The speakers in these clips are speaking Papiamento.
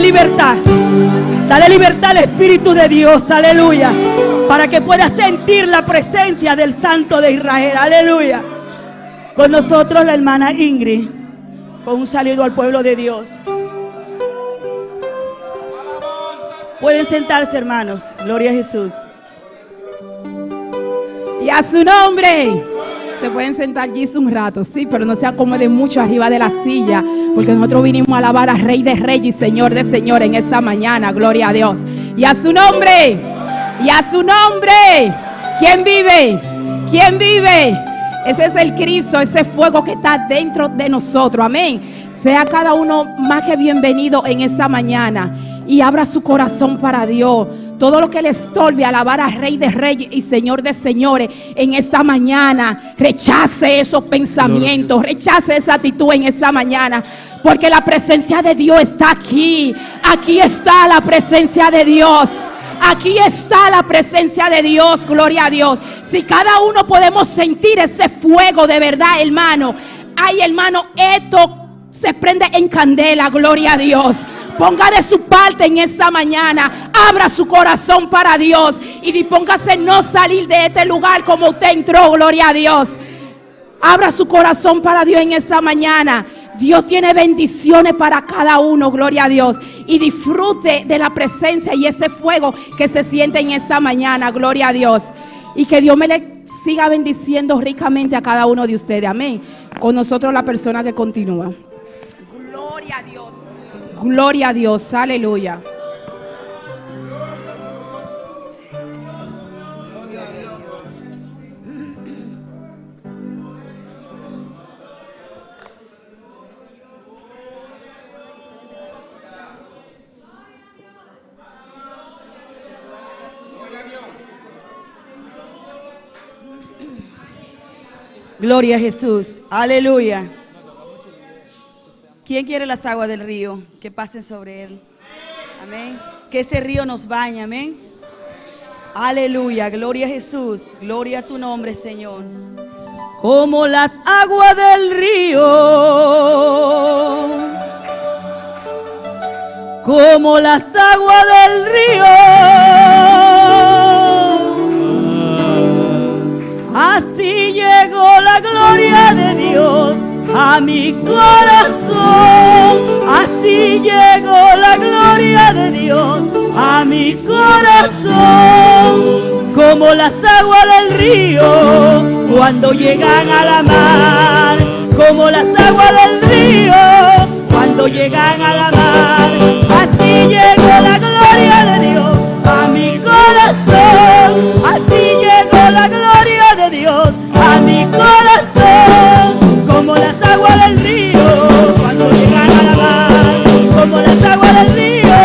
Dale libertad. Dale libertad al Espíritu de Dios. Aleluya. Para que pueda sentir la presencia del Santo de Israel. Aleluya. Con nosotros la hermana Ingrid. Con un saludo al pueblo de Dios. Pueden sentarse, hermanos. Gloria a Jesús. Y a su nombre. Se pueden sentar allí un rato, sí, pero no se acomoden mucho arriba de la silla, porque nosotros vinimos a alabar al Rey de Reyes y Señor de Señores en esta mañana. Gloria a Dios. Y a su nombre. Y a su nombre. ¿Quién vive? ¿Quién vive? Ese es el Cristo, ese fuego que está dentro de nosotros. Amén. Sea cada uno más que bienvenido en esta mañana y abra su corazón para Dios. Todo lo que le estorbe alabar al Rey de Reyes y Señor de Señores en esta mañana, rechace esos pensamientos, rechace esa actitud en esta mañana, porque la presencia de Dios está aquí. Aquí está la presencia de Dios. Aquí está la presencia de Dios, gloria a Dios. Si cada uno podemos sentir ese fuego de verdad, hermano. Ay, hermano, esto se prende en candela, gloria a Dios. Ponga de su parte en esta mañana. Abra su corazón para Dios. Y dispóngase no salir de este lugar como usted entró, gloria a Dios. Abra su corazón para Dios en esta mañana. Dios tiene bendiciones para cada uno, gloria a Dios. Y disfrute de la presencia y ese fuego que se siente en esta mañana, gloria a Dios. Y que Dios me le siga bendiciendo ricamente a cada uno de ustedes. Amén. Con nosotros la persona que continúa. Gloria a Dios. Gloria a Dios. Aleluya. Gloria a Jesús. Aleluya. ¿Quién quiere las aguas del río? Que pasen sobre él. Amén. Que ese río nos bañe. Amén. Aleluya. Gloria a Jesús. Gloria a tu nombre, Señor. Como las aguas del río. Como las aguas del río. Así llegó la gloria de Dios a mi corazón. Así llegó la gloria de Dios a mi corazón. Como las aguas del río cuando llegan a la mar. Como las aguas del río cuando llegan a la mar. Así llegó la gloria de Dios a mi corazón. Así llegó la gloria de Dios a mi corazón. Como las aguas del río cuando llegan a la mar. Como las aguas del río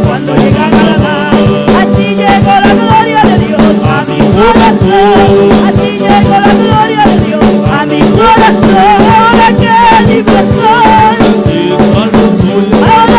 cuando llegan a la mar. Así llegó la gloria de Dios a mi corazón. Así llegó la gloria de Dios a mi corazón. Ahora que libre soy. Ahora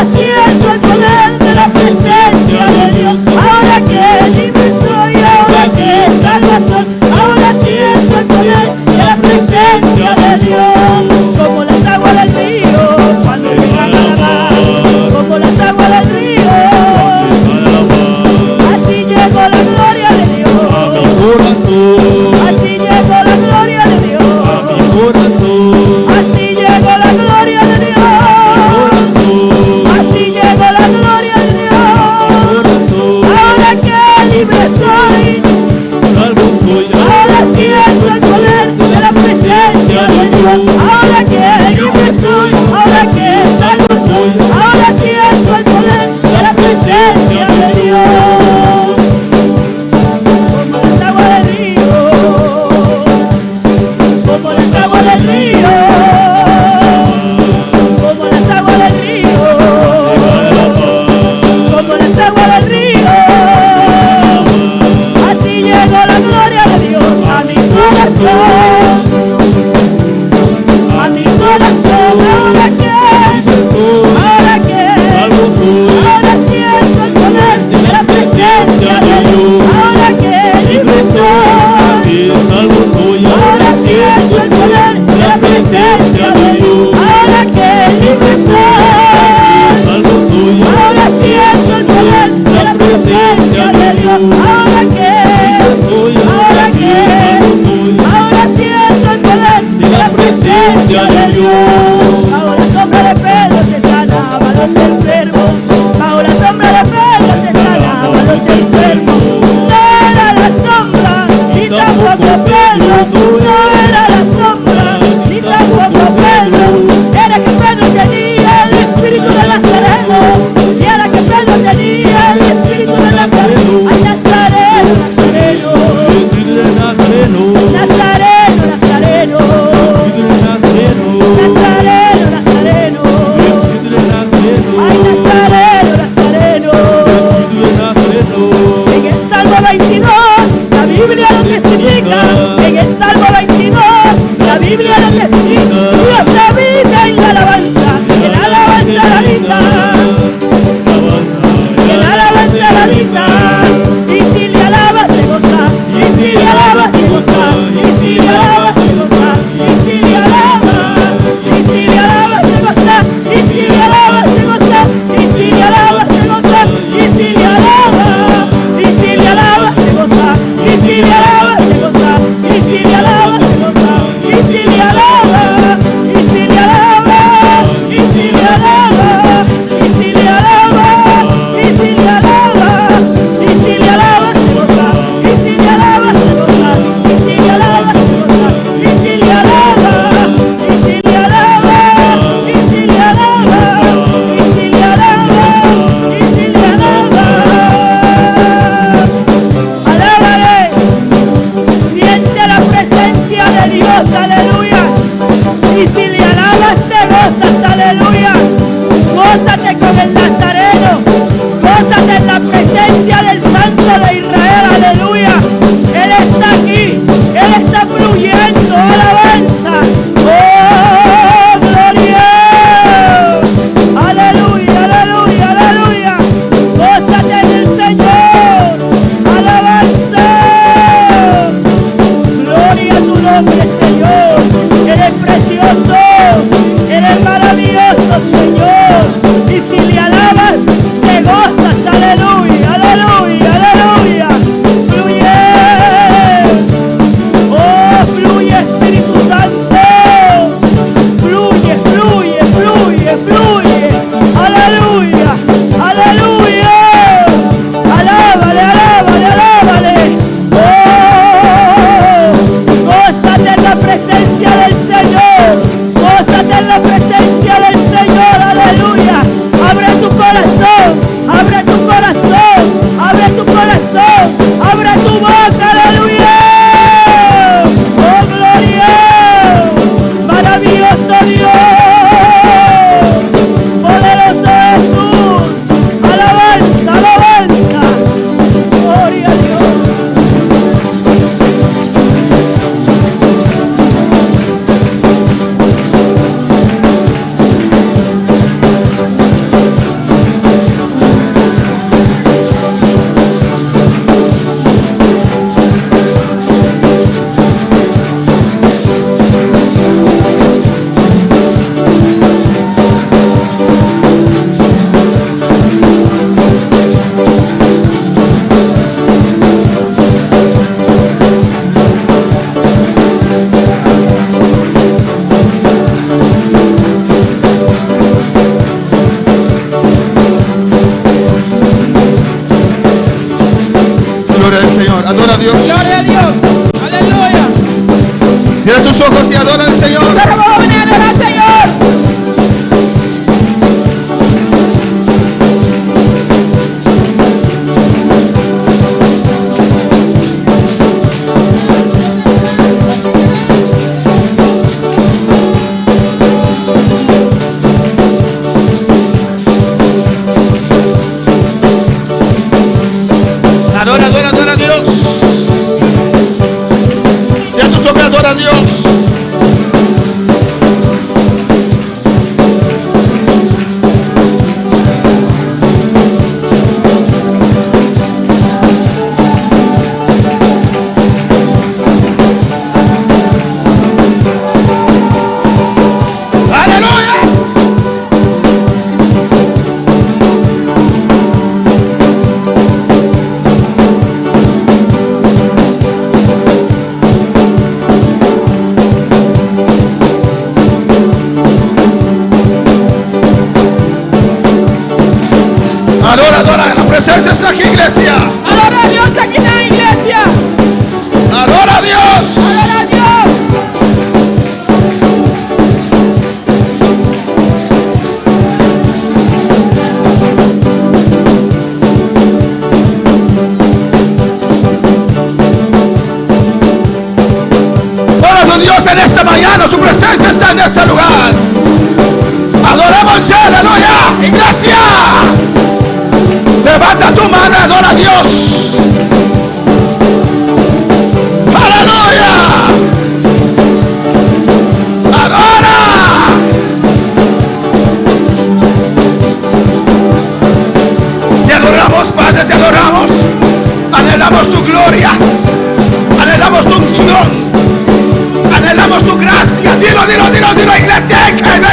tampoco Pedro, no era la sombra, ni tampoco Pedro, era que Pedro tenía el espíritu del Nazareno, y era que Pedro tenía el espíritu del Nazareno, ay Nazareno, Nazareno, Nazareno, Nazareno, Nazareno, Nazareno, ay Nazareno, Nazareno. En el Salmo 22, la Biblia lo testifica. En el Salmo 22, la Biblia lo testifica. Dios habita en la alabanza, en la alabanza la habita, en la alabanza la habita. Y si le alabas te goza, y si le alabas te goza, y si le alabas te goza, y si le alabas, y si le alabas te goza, y si le alabas te goza, y si le alabas te goza, y si le alabas, y si le alabas te goza, y si le alabas te goza, y si le alabas te goza, y si le alabas, y si le alabas, y si le alabas, y si le alabas, y si le alabas, y si le alabas te goza, y si le alabas te goza, y si le alabas te goza, y si le alabas, y si le alabas, y si le alabas, y si le alabas, y si le alabas. Alábale. Siente la presencia de Dios, aleluya. Y si le alabas, te gozas, aleluya. Gózate con el Nazareno. Gózate en la presencia del Santo de Israel, aleluya. Él está aquí, Él está fluyendo, alabanza. Oh, gloria. Aleluya, aleluya, aleluya. Gózate en el Señor. Alabanza. Gloria a tu nombre, Señor. Eres precioso, eres maravilloso, Señor. Y si le alabas, te gozas. Aleluya, aleluya, aleluya. Fluye. Oh, fluye, Espíritu Santo. Fluye, fluye, fluye, fluye. Aleluya, aleluya. Alábale, alábale, alábale. Oh, gózate en la presencia del Señor. Gózate en la presencia del Señor. Aleluya. Abre tu corazón, abre tu corazón, abre tu corazón, abre tu boca. Aleluya. Oh, gloria. Maravilloso Dios. Poderoso Jesús. Alabanza, alabanza. Gloria a Dios. Gloria al Señor. Adora a Dios. Gloria a Dios. Aleluya. Cierra tus ojos y adora al Señor. Sera bo wowo i adorá Señor. Adora, adora, adora a Dios. Cierra tus ojos y adora a Dios. Aleluya. Adora, adora. La presencia está aquí, iglesia. Adora a Dios aki na iglesia. Adora a Dios. Dios en esta mañana, su presencia está en este lugar. Adoramos ya, aleluya. Iglesia, levanta tu mano, adora a Dios. Aleluya. Adora. Te adoramos, Padre, te adoramos. Anhelamos tu gloria. Anhelamos tu unción. Anhelamos tu gracia. Dilo, dilo, dilo, dilo, iglesia. Que no.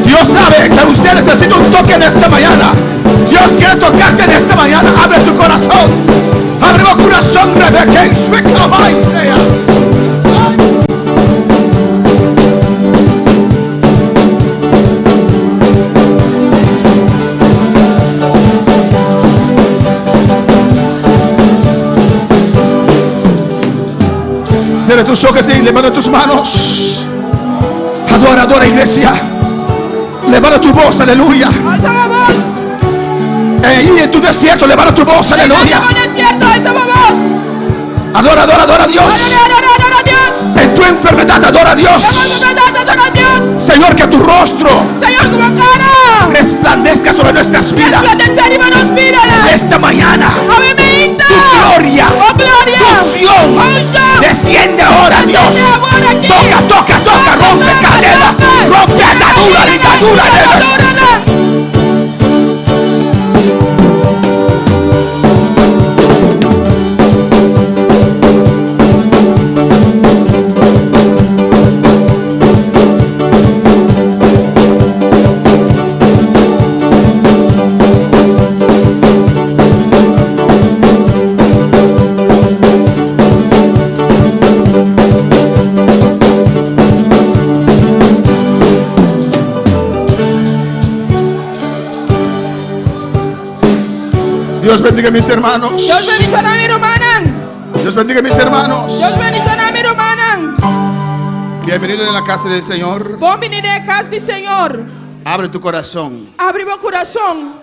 Dios sabe que usted necesita un toque en esta mañana. Dios quiere tocarte en esta mañana. Abre tu corazón. Abre tu corazón, Rebeca. Y sea. Cierra tus ojos y levanta tus manos. Adora, adora, iglesia. Levanta tu voz, aleluya. Ahí en tu desierto, levanta tu voz, aleluya. Adora, adora, adora a Dios. En tu enfermedad, adora a Dios. Señor, que tu rostro resplandezca sobre nuestras vidas. Esta mañana, tu gloria, tu unción, desciende ahora, Dios. Toca, toca, toca, rompe cadena, rompe atadura, ligadura. Dios bendiga a mis hermanos. Dios bendiciona mi rumannan. Dios bendiga a mis hermanos. Dios bendiciona mi rumannan. Bienvenido en la casa del Señor. Bon bini den kas di Señor. Abre tu corazón. Habri bo kurason.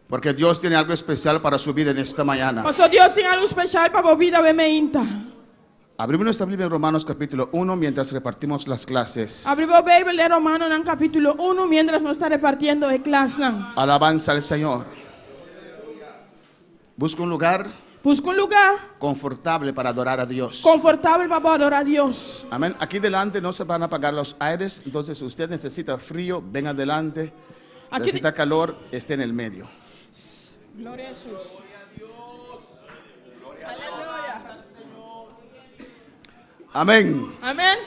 Porque Dios tiene algo especial para su vida en esta mañana. Paso Dios tin algu spesial pa bo bida awe mainta. Abrimos nuestra Biblia en Romanos capítulo 1 mientras repartimos las clases. Habri bo Beibel den Romanonan kapítulo 1 mientras nos ta repartiendo e klasnan. Alabanza al Señor. Busca un lugar Buska un lugá confortable para adorar a Dios. Konfortabel pa adorá Dios. Amén. Aquí delante no se van a apagar los aires, entonces si usted necesita frío, ven adelante. Si Aquí necesita calor, esté en el medio. Gloria a Jesús. Aleluya. Amén. Amèn.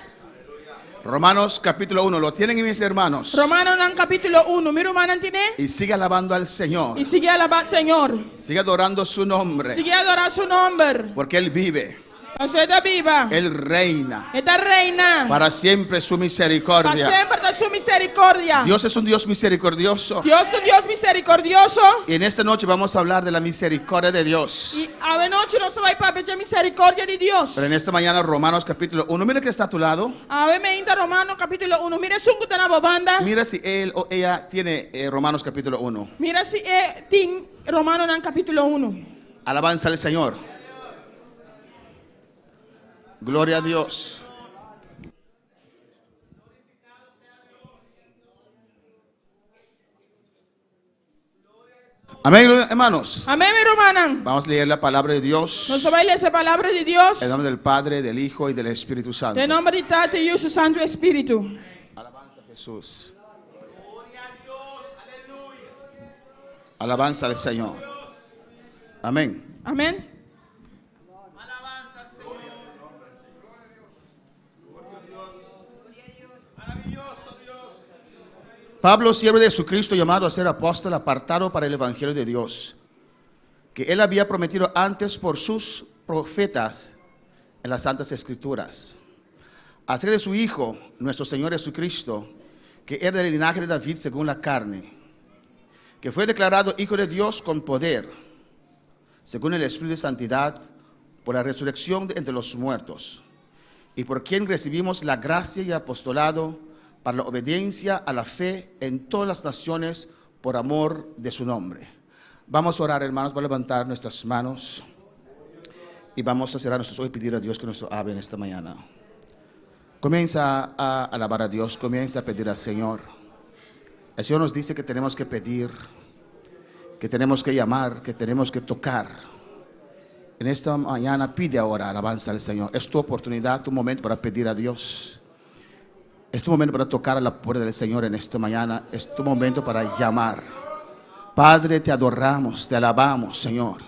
Romanos capítulo 1. Lo tienen mis hermanos. Romanonan kapítulo 1. Mi rumannan tin'é. Y sigue alabando al Señor. I sigui alabá Señor. Sigue adorando su nombre. Sigui adorá su nòmber. Porque Él vive. Paso e ta biba. Él reina. E ta reina. Para siempre su Pa misericordia. semper ta su miserikòrdia. Dios es un Dios misericordioso. Dios ta un Dios miserikòrdioso. Y en esta noche vamos a hablar de la misericordia de Dios. I awe nochi nos ta bai papia di miserikòrdia di Dios. Pero en esta mañana, Romanos capítulo 1. Mira que está a tu lado. Awe mainta Romano kapítulo 1. Mira esun ku ta na bo banda. Mira si él o ella tiene Romanos capítulo 1. Mira si e tin Romanonan kapítulo 1. Alabanza al Señor. Gloria a Dios. Amén, hermanos. Amèn, mi rumannan. Vamos a leer la palabra de Dios. Nos ta bai lesa palabra di Dios. En nombre del Padre, del Hijo y del Espíritu Santo. Den nòmber di Tata, Yu, i Santu Spiritu. Alabanza a Jesús. Alabanza al Señor. Amén. Amèn. Alabanza al Señor. Maravilloso Dios. Pablo, siervo de Jesucristo, llamado a ser apóstol, apartado para el Evangelio de Dios, que él había prometido antes por sus profetas en las Santas Escrituras, acerca de su Hijo, nuestro Señor Jesucristo, que era del linaje de David según la carne, que fue declarado Hijo de Dios con poder, según el Espíritu de Santidad, por la resurrección de entre los muertos, y por quien recibimos la gracia y apostolado para la obediencia a la fe en todas las naciones. por amor de su nombre. Vamos a orar, hermanos, va a levantar nuestras manos y vamos a cerrar nuestros ojos y pedir a Dios que nos hable en esta mañana. Comienza a alabar a Dios, comienza a pedir al Señor. El Señor nos dice que tenemos que pedir, que tenemos que llamar, que tenemos que tocar. En esta mañana pide ahora alabanza al Señor. Es tu oportunidad, tu momento para pedir a Dios. Es tu momento para tocar a la puerta del Señor en esta mañana. Es tu momento para llamar. Padre, te adoramos, te alabamos, Señor.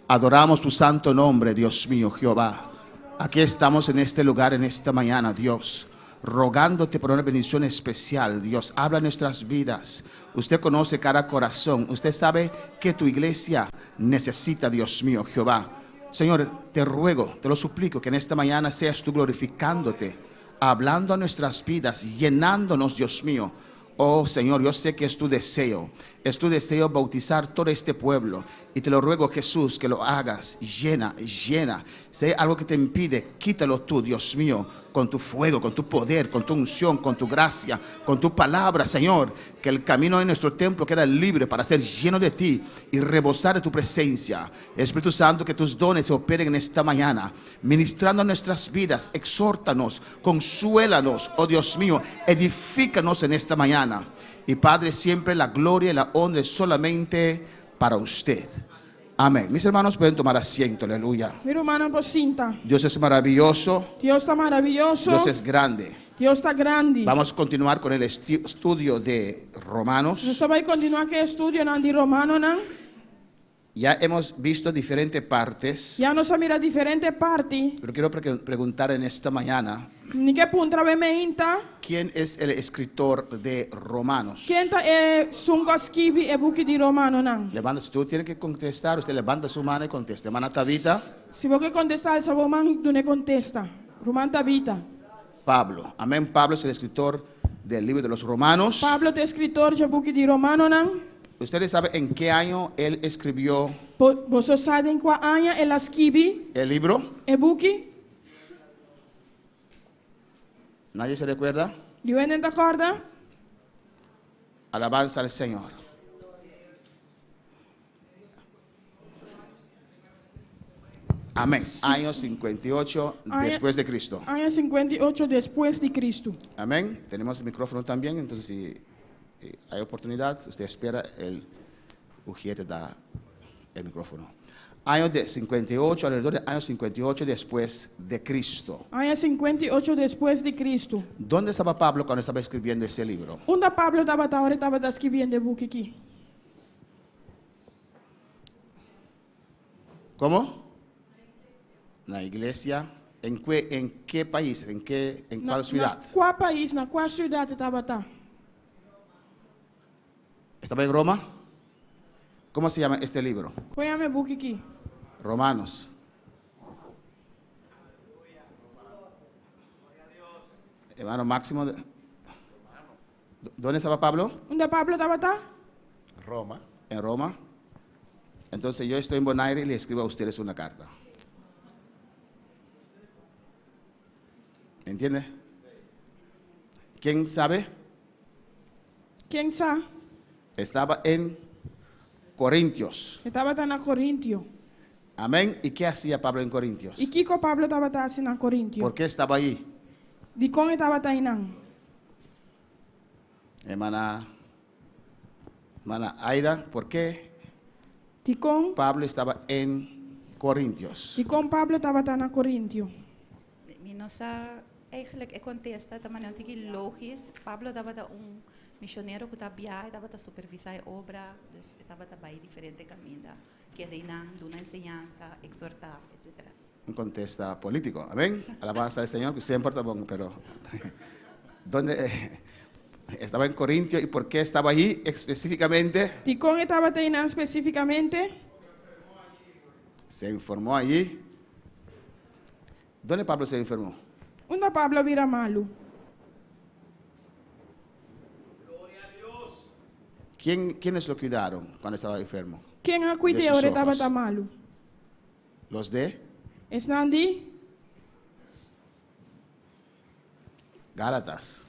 Adoramos tu santo nombre, Dios mío, Jehová. Aquí estamos en este lugar, en esta mañana, Dios, rogándote por una bendición especial. Dios, habla nuestras vidas. Usted conoce cada corazón. Usted sabe que tu iglesia necesita, Dios mío, Jehová. Señor, te ruego, te lo suplico, que en esta mañana seas tú glorificándote, hablando a nuestras vidas, llenándonos, Dios mío. Oh Señor, yo sé que es tu deseo, es tu deseo bautizar todo este pueblo. Y te lo ruego, Jesús, que lo hagas. Llena, llena. Si hay algo que te impide, quítalo tú, Dios mío, con tu fuego, con tu poder, con tu unción, con tu gracia, con tu palabra, Señor. Que el camino de nuestro templo quede libre para ser lleno de ti y rebosar de tu presencia. Espíritu Santo, que tus dones se operen en esta mañana, ministrando nuestras vidas. Exhórtanos, consuélanos, oh Dios mío, edifícanos en esta mañana. Y Padre, siempre la gloria y la honra es solamente para usted. Amén. Mis hermanos pueden tomar asiento, aleluya. Mi rumannan por sinta. Dios es maravilloso, Dios ta maravioso. Dios es grande. Dios ta grandi. Vamos a continuar con el estudio de Romanos. Nos ta bai kontinuá ku e estudio di Romanonan. Ya hemos visto diferentes partes, Ya nos a mira diferente parti. pero quiero preguntar en esta mañana, Mi ke puntra awe mainta. ¿quién es el escritor de Romanos? Ken ta esun ku a skibi e buki di Romanonan? Levanta, si tú tienes que contestar, usted levanta su mano y contesta. Hermana Tabita. Si bo ke kontestá, alsa bo man duna kontesta. Ruman Tabita. Pablo. Amén. Pablo es el escritor del libro de los Romanos. Pablo ta eskritor di e buki di Romanonan. ¿Ustedes saben en qué año él escribió Boso sa den kua aña el a skibi el libro? e buki? ¿Nadie se recuerda? Niun hende no ta kòrda? Alabanza al Señor. Amén. Año 58 después de Cristo. Aña 58 despues di Kristu. Amén. Tenemos el micrófono también, entonces si hay oportunidad, usted espera, el ujier te da el micrófono. Año de 58, alrededor del año 58 después de Cristo. Aña 58 despues di Kristu. ¿Dónde estaba Pablo cuando estaba escribiendo ese libro? Unda Pablo tabata ora e tabata skibiendo e buki aki? ¿Cómo? La iglesia. ¿En qué país? ¿En cuál ciudad? Na kua pais, na kua siudat e tabata? ¿Estaba en Roma? ¿Cómo se llama este libro? Kon yama e buki aki? Romanos. Hermano Máximo, ¿dónde estaba Pablo? Unda Pablo tabata? Roma. En Roma. Entonces yo estoy en Bonaire y le escribo a ustedes una carta. ¿Entiende? ¿Quién sabe? Ken sa? Estaba en Corintios. E tabata na Korintio. Amén. ¿Y qué hacía Pablo en Corintios? I kiko Pablo tabata hasi na Korintio? ¿Por qué estaba ahí? Dikon e tabata einan? Hermana, hermana Aida, ¿por qué Dikon? Pablo estaba en Corintios? Dikon Pablo tabata na Korintio? Mi no sa eigenlijk e kontesta ta manera tiki lógisch. Pablo tabata un misionero ku ta biaha, tabata supervisá e obra, dus e tabata bai diferente kaminda, keda einan, duna enseñansa, exhortá, etc. Un contesta político. Amén. Alabanza al Señor, que siempre está bueno, pero ¿dónde estaba en Corintio y por qué estaba allí específicamente? Dikon e tabata einan spesífikamente? Se enfermó allí. ¿Dónde Pablo se enfermó? Unda Pablo a bira malu? ¿Quiénes lo cuidaron cuando estaba enfermo? Ken a kuid'é De sus ora e ojos. tabata malu? Los de Esnan di? Gálatas.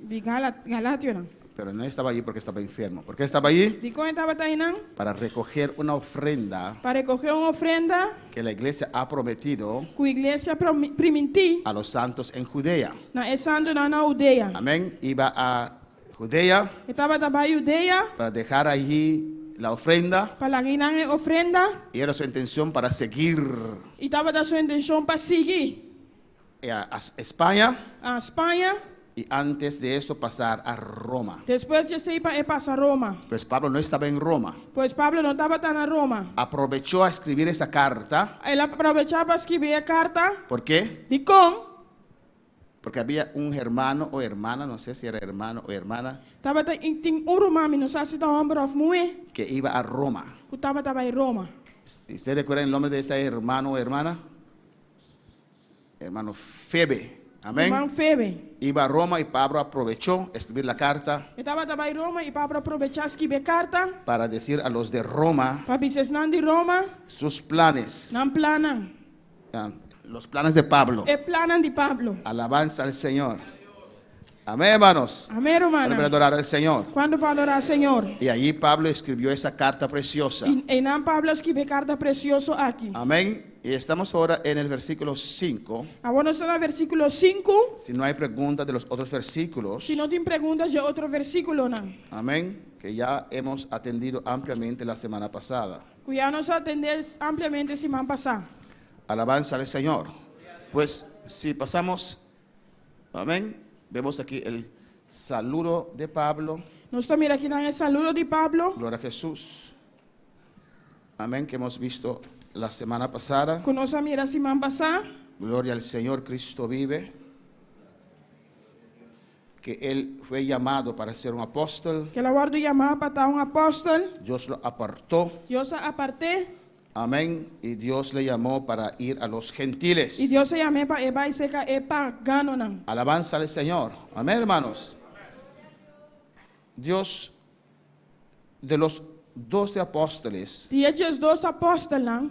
Di Galationan. Pero no estaba allí porque estaba enfermo. ¿Por qué estaba allí? Dikon e tabata einan? Para recoger una ofrenda Pa rekohé un ofrenda que la iglesia ha prometido ku iglesia a primintí a los santos en Judea. na e santunan na Hudea. Amén. Iba a Judea E tabata bai Hudea para dejar allí la ofrenda pa laga einan e ofrenda y era su intención para seguir i tabata su intenshon pa sigui a España a Spaña. Y antes de eso pasar a Roma. Despues di esei pa e pasa Roma. Pues Pablo no estaba en Roma. Pues Pablo no tabata na Roma. Aprovechó a escribir esa carta. El a probechá pa skirbi e karta. ¿Por qué? Dikon? Porque había un hermano o hermana, no sé si era hermano o hermana. Tabata tin un ruman, mi no sa si ta hòmber òf muhé. Que iba a Roma. Ku tabata bai Roma. ¿Usted recuerda el nombre de ese hermano o hermana? Hermano Febe. Amén. Ruman Febe. Iba a Roma y Pablo aprovechó escribir la carta. E tabata bai Roma i Pablo a probechá skibi e karta. Para decir a los de Roma. Pa bisa esnan di Roma. Sus planes. Nan plannan. Los planes de Pablo. E plannan di Pablo. Alabanza al Señor. Amén, hermanos. Amén, rumannan. Para adorar al Señor. Kuantu pa adorá Señor. Y allí Pablo escribió esa carta preciosa. I einan Pablo a skibi e karta presioso aki. Amén. Y estamos ahora en el versículo 5. Awor nos ta na versíkulo sinku. Si no hay preguntas de los otros versículos. Si no tin pregunta dje otro versíkulonan. Amén. Que ya hemos atendido ampliamente la semana pasada. Ku ya nos a atendé ampliamente siman pasá. Alabanza al Señor. Pues si pasamos Amén. Vemos aquí el saludo de Pablo. Nos ta mira akinan e saludo di Pablo. Gloria a Jesús. Amén, que hemos visto la semana pasada. Ku nos a mira siman pasá. Gloria al Señor, Cristo vive. Que él fue llamado para ser un apóstol. Ku el a wòrdu yamá pa ta un apòstel. Dios lo apartó. Dios a apart'é. Amén. Y Dios le llamó para ir a los gentiles. Y Dios a yam'é pa e bai serka e paganonan. Alabanza al Señor. Amén, hermanos. Dios de los doce apóstoles. Di e diesdos apòstelnan.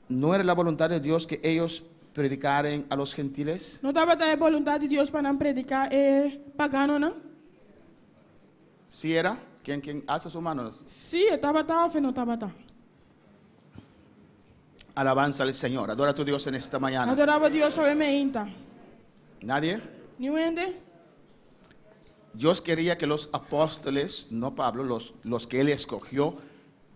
No era la voluntad de Dios que ellos predicaren a los gentiles? No tabata e boluntat di Dios pa nan prediká e paganonan? Sí era? Quién, quién alza su mano? Sí, e tabata òf e no tabata? Alabanza al Señor. Adora a tu Dios en esta mañana. Adorá bo Dios awe meinta. Nadie? Niun hende? Dios quería que los apóstoles, no Pablo, los, los que él escogió,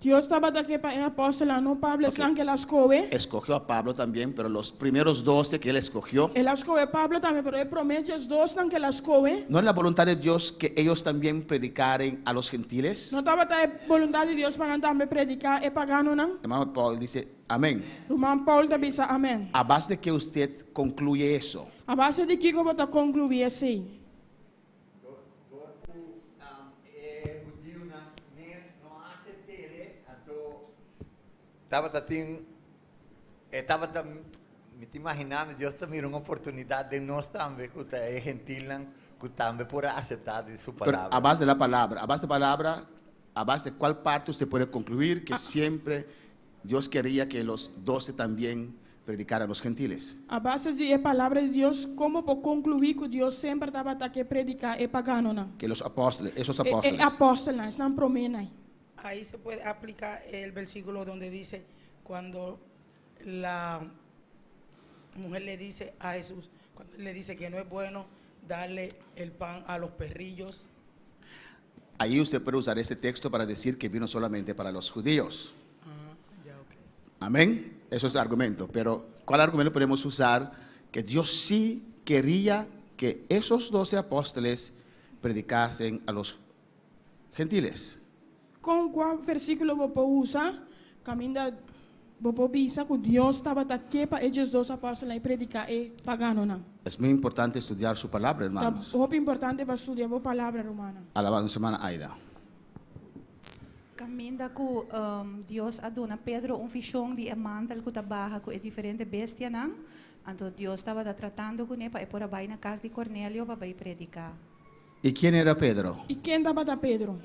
Dios tabata ke pa e apòstelnan, no Pablo, esnan ku el a skohe. Escogió a Pablo también, pero los primeros doce que él escogió. El a skohe Pablo tambe, pero e promé diesdosnan ku el a skohe. ¿No era la voluntad de Dios que ellos también predicaren a los gentiles? No tabata e boluntat di Dios pa nan tambe prediká e paganonan? Hermano Paul dice, amén. Ruman Paul ta bisa, Amèn. ¿A base de qué usted concluye eso? A base di kiko bo ta konkluí esei? Dor ku e hudiunan mes no a asept'é, anto tabata tin, e tabata, mi ta imaginá mi Dios ta mira un oportunidat den nos tambe ku ta e gentilnan ku tambe por a aseptá di su Pero palabra. a base de la palabra, a base de palabra, a base de cuál parte usted puede concluir que siempre Dios quería que los doce también predicaran a los gentiles? A base di e Palabra di Dios, komo por konkluí ku Dios semper tabata ke prediká e paganonan? Que los apóstoles, esos E apóstoles. apòstelnan, esnan proménan. Ahí se puede aplicar el versículo donde dice, cuando la mujer le dice a Jesús, cuando él le dice que no es bueno darle el pan a los perrillos. Ahí usted puede usar este texto para decir que vino solamente para los judíos. Ah, ya, ok. Amén. Eso es argumento. Pero, ¿cuál argumento podemos usar? Que Dios sí quería que esos doce apóstoles predicasen a los gentiles. Kon kua versíkulo bo por usa kaminda bo por bisa ku Dios tabata ke pa e diesdos apòstelnan i prediká e paganonan? Es muy importante estudiar su palabra, Ta hermanos. hopi importante pa studia bo palabra, rumannan. Alabanza, hermana Aida. Kaminda ku Dios a duna Pedro un vishon di e mantel ku ta baha ku e diferente bestianan, anto Dios tabata tratando kuné pa e por a bai na kas di Kornelio pa bai prediká. Y quién era Pedro? I ken tabata Pedro?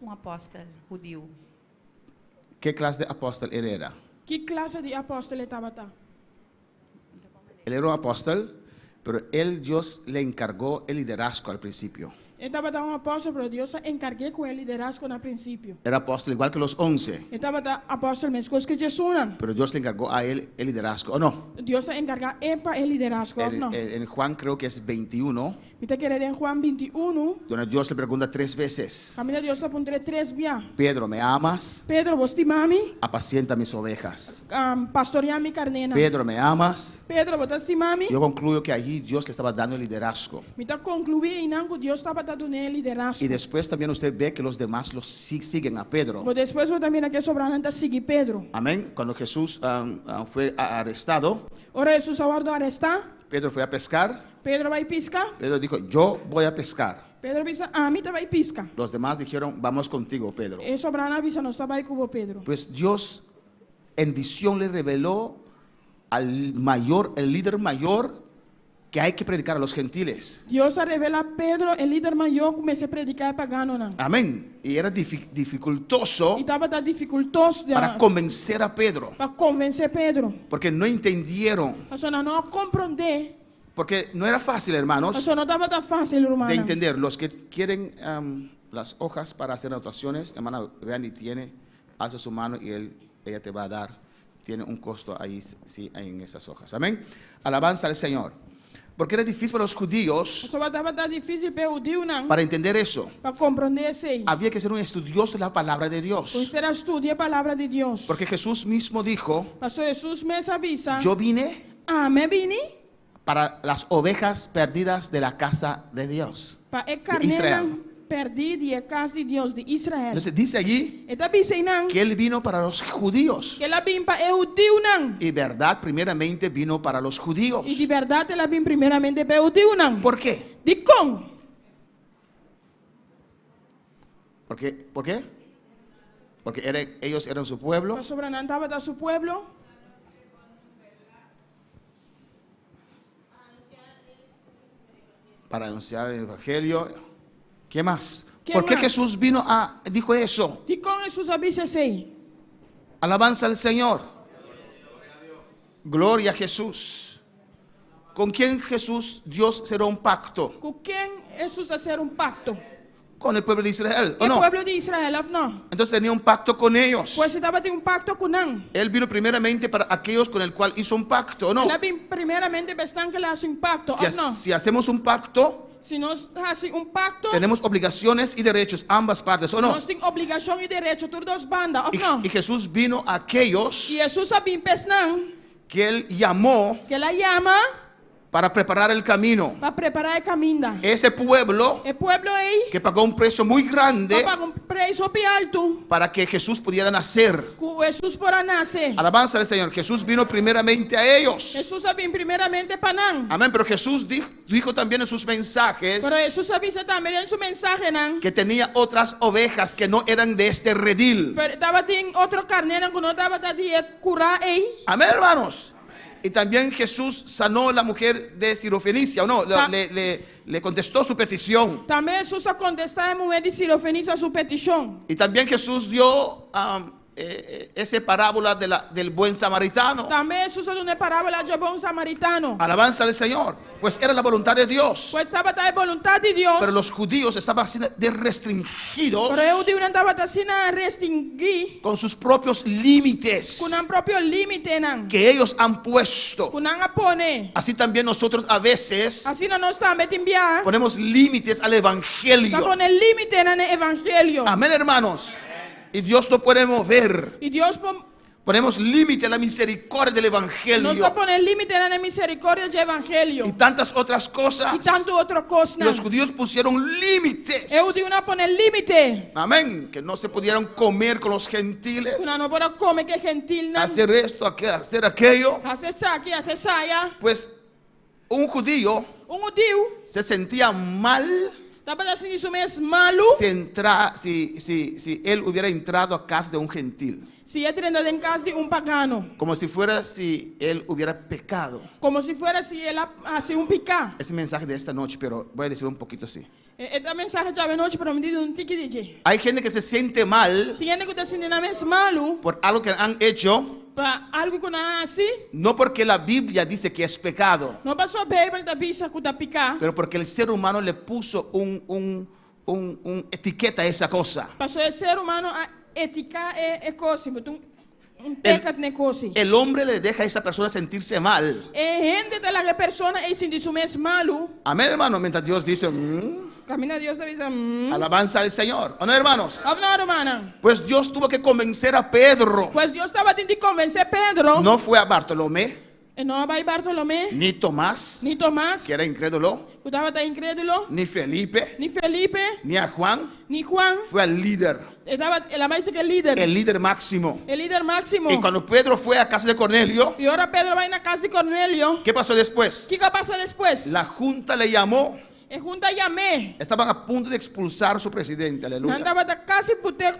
Un apòstel hudiu. Qué clase de apóstol él era? Ki klase di apòstel e tabata? Él era un apóstol, pero él Dios le encargó el liderazgo al principio. E tabata un apòstel, pero Dios a enkarg'é ku e liderazgo na prinsipio. Era apóstol igual que los 11. E tabata apòstel meskos ku Jesunan. Pero Dios le encargó a él el liderazgo, ¿o no? Dios a enkargá e pa e liderazgo, òf no? En Juan creo que es 21. Mi ta kere den Juan 21. Donde Dios le pregunta tres veces. Kaminda Dios ta puntr'é tres bia. Pedro, ¿me amas? Pedro, bo stima mi? Apacienta mis ovejas. Pastoreá mi karnénan. Pedro, ¿me amas? Pedro, bo ta stima mi? Yo concluyo que allí Dios le estaba dando el liderazgo. Mi ta konkluí einan ku Dios tabata dun'é e liderazgo. Y después también usted ve que los demás lo siguen a Pedro. Bo despues bo ta mira ku e sobranan ta sigui Pedro. Amén. Cuando Jesús fue arestado. Ora Hesus a wòrdu arestá. Pedro fue a pescar. Pedro a bai piska. Pedro dijo, Yo voy a pescar. Pedro a bisa, Ami ta bai piska. Los demás dijeron, Vamos contigo, Pedro. E sobranan a bisa, Nos ta bai ku bo, Pedro. Pues Dios en visión le reveló al mayor, el líder mayor, que hay que predicar a los gentiles. Dios a revelá Pedro, e lider mayó, ku mester prediká e paganonan. Amén. Y era dificultoso I tabata difikultos para convencer a Pedro. pa konvensé Pedro. Porque no entendieron. Pasobra nan no a komprondé. Porque no era fácil, hermanos, Pasobra no tabata fásil, de rumannan. entender. Los que quieren las hojas para hacer anotaciones, hermana, vean y tiene, alza su mano y él, ella te va a dar. Tiene un costo ahí, sí, ahí en esas hojas. Amén. Alabanza al Señor. Porque era difícil para los judíos Pasobra tabata difísil pa e hudiunan para entender eso. pa komprondé esei. Había que ser un estudioso de la palabra de Dios. Bo mester a studia e Palabra di Dios. Porque Jesús mismo dijo, Pasobra Hesus mes a bisa, yo vine Ami a bini para las ovejas perdidas de la casa de Dios. pa e De Israel. karnénan pèrdí di e kas di Dios, di Israel. Entonces dice allí E ta bisa einan que él vino para los judíos. ku el a bin pa e hudiunan. Y verdad, primeramente vino para los judíos. I di bèrdat el a bin primeramente pa e hudiunan. ¿Por qué? Dikon? Porque, ¿Por qué? Porque ellos eran su pueblo. Pasobra nan tabata su pueblo. Para anunciar el evangelio. ¿Qué más? ¿Qué ¿Por qué más? Jesús vino a dijo eso? Dikon Hesus a bisa esei? Alabanza al Señor. Gloria a Jesús. ¿Con quién Jesús, Dios cerró un pacto? Ku ken Hesus a sera un pakto? Con el pueblo de Israel, ¿o E no? pueblo di Israel, òf no? Entonces tenía un pacto con ellos. Pues e tabatin un pakto ku nan. Él vino primeramente para aquellos con el cual hizo un pacto, ¿o no? El a bin primeramente pa esnan ku el a hasi un pakto, Si, òf no? si hacemos un pacto, Si nos hasi un pakto, tenemos obligaciones y derechos, ambas partes, ¿o no? nos tin obligashon i derecho tur dos banda, òf no? Y, y Jesús vino a aquellos I Hesus a bin pa esnan que él llamó ku el a yama para preparar el camino. pa prepará e kaminda. Ese pueblo E pueblo ei que pagó un precio muy grande a paga un preis hopi altu para que Jesús pudiera nacer. ku Hesus por a nase. Alabanza al Señor. Jesús vino primeramente a ellos. Hesus a bin primeramente pa nan. Amén. Pero Jesús dijo, dijo también en sus mensajes Pero Hesus a bisa tambe den su mensahenan que tenía otras ovejas que no eran de este redil. pero tabatin otro karnénan ku no tabata di e kurá ei. Amén, hermanos. Y también Jesús sanó a la mujer de Sirofenicia, ¿o no? Le, Ta- le- le- le contestó su petición. Tambe Hesus a kontestá e muhé di Sirofenisia su petishon. Y también Jesús dio esa parábola de la- del buen samaritano. Tambe Hesus a duna e parábola dje bon samaritano. Alabanza al Señor. Pues era la voluntad de Dios. Pues tabata e boluntat di Dios. Pero los judíos estaban siendo de restringidos Pero e hudiunan tabata asina restringí con sus propios límites ku nan propio límitenan que ellos han puesto. ku nan a pone. Así también nosotros a veces Asina nos tambe tin bia ponemos límites al ta evangelio. pone límitenan na e evangelio. Amén, hermanos. Y Dios no puede mover. I Dios por Ponemos límite a la misericordia del nos ta evangelio pone límitenan na e misericordia dje evangelio. y tantas otras cosas. I tantu otro Y kosnan. los judíos pusieron límites. E hudiunan a pone límite. Amén. Que no se pudieran comer con los gentiles. Ku nan no por a kome ku e gentilnan. Hacer esto, hacer aquello. Hasi esaki, hasi esaya. Pues un judío Un hudiu se sentía mal tabata sinti su mes malu si, entra- si, si, si él hubiera entrado a casa de un gentil. si e drenta den kas di un pagano. Como si fuera si él hubiera pecado. Komo si fuera si el a hasi un piká. Es el mensaje de esta noche, pero voy a decir un poquito así. E ta mensahe djawe nochi, pero mi di un tiki di dje. Hay gente que se siente mal Tin hende ku ta sinti nan mes malu por algo que han hecho. Pa algu ku nan a hasi. No porque la Biblia dice que es pecado. No pasobra Beibel ta bisa ku ta piká. Pero porque el ser humano le puso un, un, un, un etiqueta a esa cosa. Pasobra e ser humano a etiká e e kos i bo ta un un teka den e kos ei. El hombre le deja a esa persona sentirse mal. E hende ta laga e persona ei sinti su mes malu. Amén, hermano. Mientras Dios dice, mm. Kaminda Dios ta bisa, mm. Alabanza al Señor. O no, hermanos? Òf no, rumannan? Pues Dios tuvo que convencer a Pedro. Pues Dios tabatin di konvensé Pedro. No fue a Bartolomé. E no a bai Bartolomé. Ni Tomás. Ni Tomás. Que era incrédulo. Ku tabata inkrédulo. Ni Felipe. Ni Felipe. Ni a Juan. Ni Juan. Fue al líder. E tabata, el a bai seka e líder. El líder máximo. E líder máksimo. Y cuando Pedro fue a casa de Cornelio. I ora Pedro a bai na kas di Cornelio. Qué pasó después? Kiko a pasa despues? La junta le llamó. E junta yam'é. Estaban a punto de expulsar a su presidente, aleluya. Nan tabata kasi put'é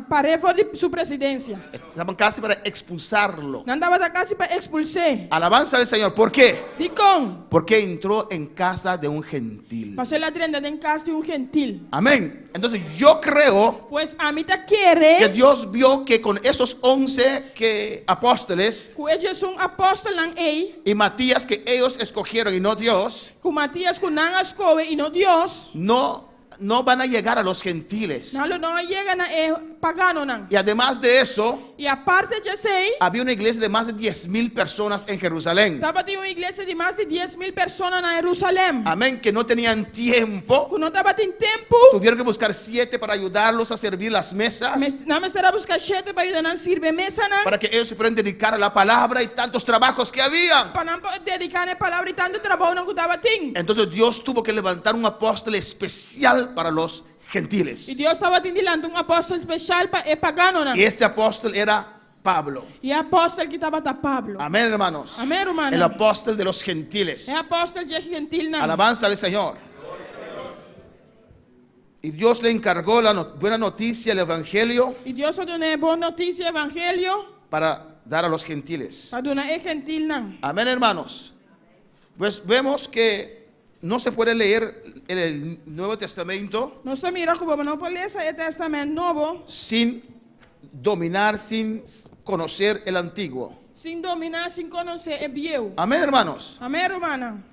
par'é for di su presidensia. Estaban casi para expulsarlo. Nan tabata kasi pa expuls'é. Alabanza al Señor. ¿Por qué? Dikon? Porque entró en casa de un gentil. Pasobra el a drenta den kas di un gentil. Amén. Entonces yo creo Pues ami ta kere. Que Dios vio que con esos 11 que apóstoles. Ku e diesun apòstelnan ei. Y Matías que ellos escogieron y no Dios. Ku Matías ku nan a skohe i no Dios. No no van a llegar a los gentiles. Nan lo no a yega na e paganonan. Y ademas de eso. I aparte djesei. Había una iglesia de más de 10.000 personas en Jerusalén. Tabatin un iglesia di mas di 10.000 persona na Jerusalèm. Amén, que no tenían tiempo. Ku no tabatin tempu. Tuvieron que buscar siete para ayudarlos a servir las mesas. Nan mester a buska shete pa yuda nan sirbi e mesanan. Para que ellos se puedan dedicar a la palabra y tantos trabajos que había. Pa nan por dediká na e palabra i tantu trabounan ku tabatin. Entonces Dios tuvo que levantar un apóstol especial para los gentiles. I Dios tabatin di lanta un apòstel spesial pa e paganonan. Y este apóstol era Pablo. I e apòstel ki tabata Pablo. Amén, hermanos. Amén, rumannan. El apóstol de los gentiles. E apòstel dje gentilnan. Alabanza al Señor. Y Dios le encargó la buena noticia, el evangelio. I Dios a duna e bon notisia, evangelio. Para dar a los gentiles. Pa duna e gentilnan. Amén, hermanos. Pues vemos que no se puede leer el Nuevo Testamento. Nos ta mira ku bo no por lesa e Tèstamènt Nobo. Sin dominar, sin conocer el Antiguo. Sin dominá, sin konosé e Bieu. Amén, hermanos. Amén, rumannan.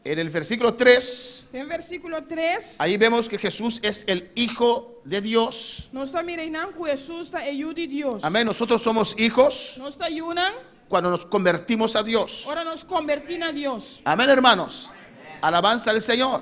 En el versículo 3. Den versíkulo tres. Ahí vemos que Jesús es el Hijo de Dios. Nos ta mira einan ku Hesus ta e Yu di Dios. Amén. Nosotros somos hijos. Nos ta yunan. Cuando nos convertimos a Dios. Ora nos convertí na Dios. Amén, hermanos. Alabanza al Señor.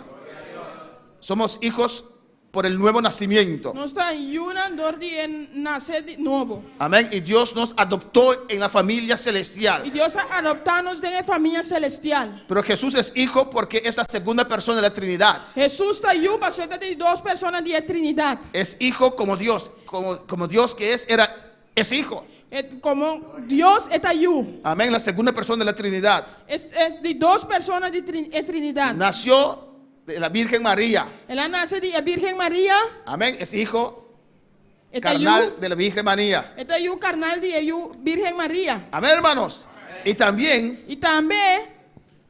Somos hijos por el nuevo nacimiento. Nos ta yunan dor di e nase di nobo. Amén. Y Dios nos adoptó en la familia celestial. Y Dios a adoptá nos den e famia celestial. Pero Jesús es hijo porque es la segunda persona de la Trinidad. Jesús ta yu pasobra e ta di dos persona di e Trinidad. Es hijo como Dios, como, como Dios que es, era, es hijo. E, como Dios e ta yu. Amén, la segunda persona de la Trinidad. Es, es di dos persona di trin, e Trinidad. Nació de la Virgen María. El a nace di e Virgen Maria. Amén, es hijo E ta yu, carnal de la Virgen María. e ta yu carnal di e yu Virgen Maria. Amén, hermanos. Y también Y tambe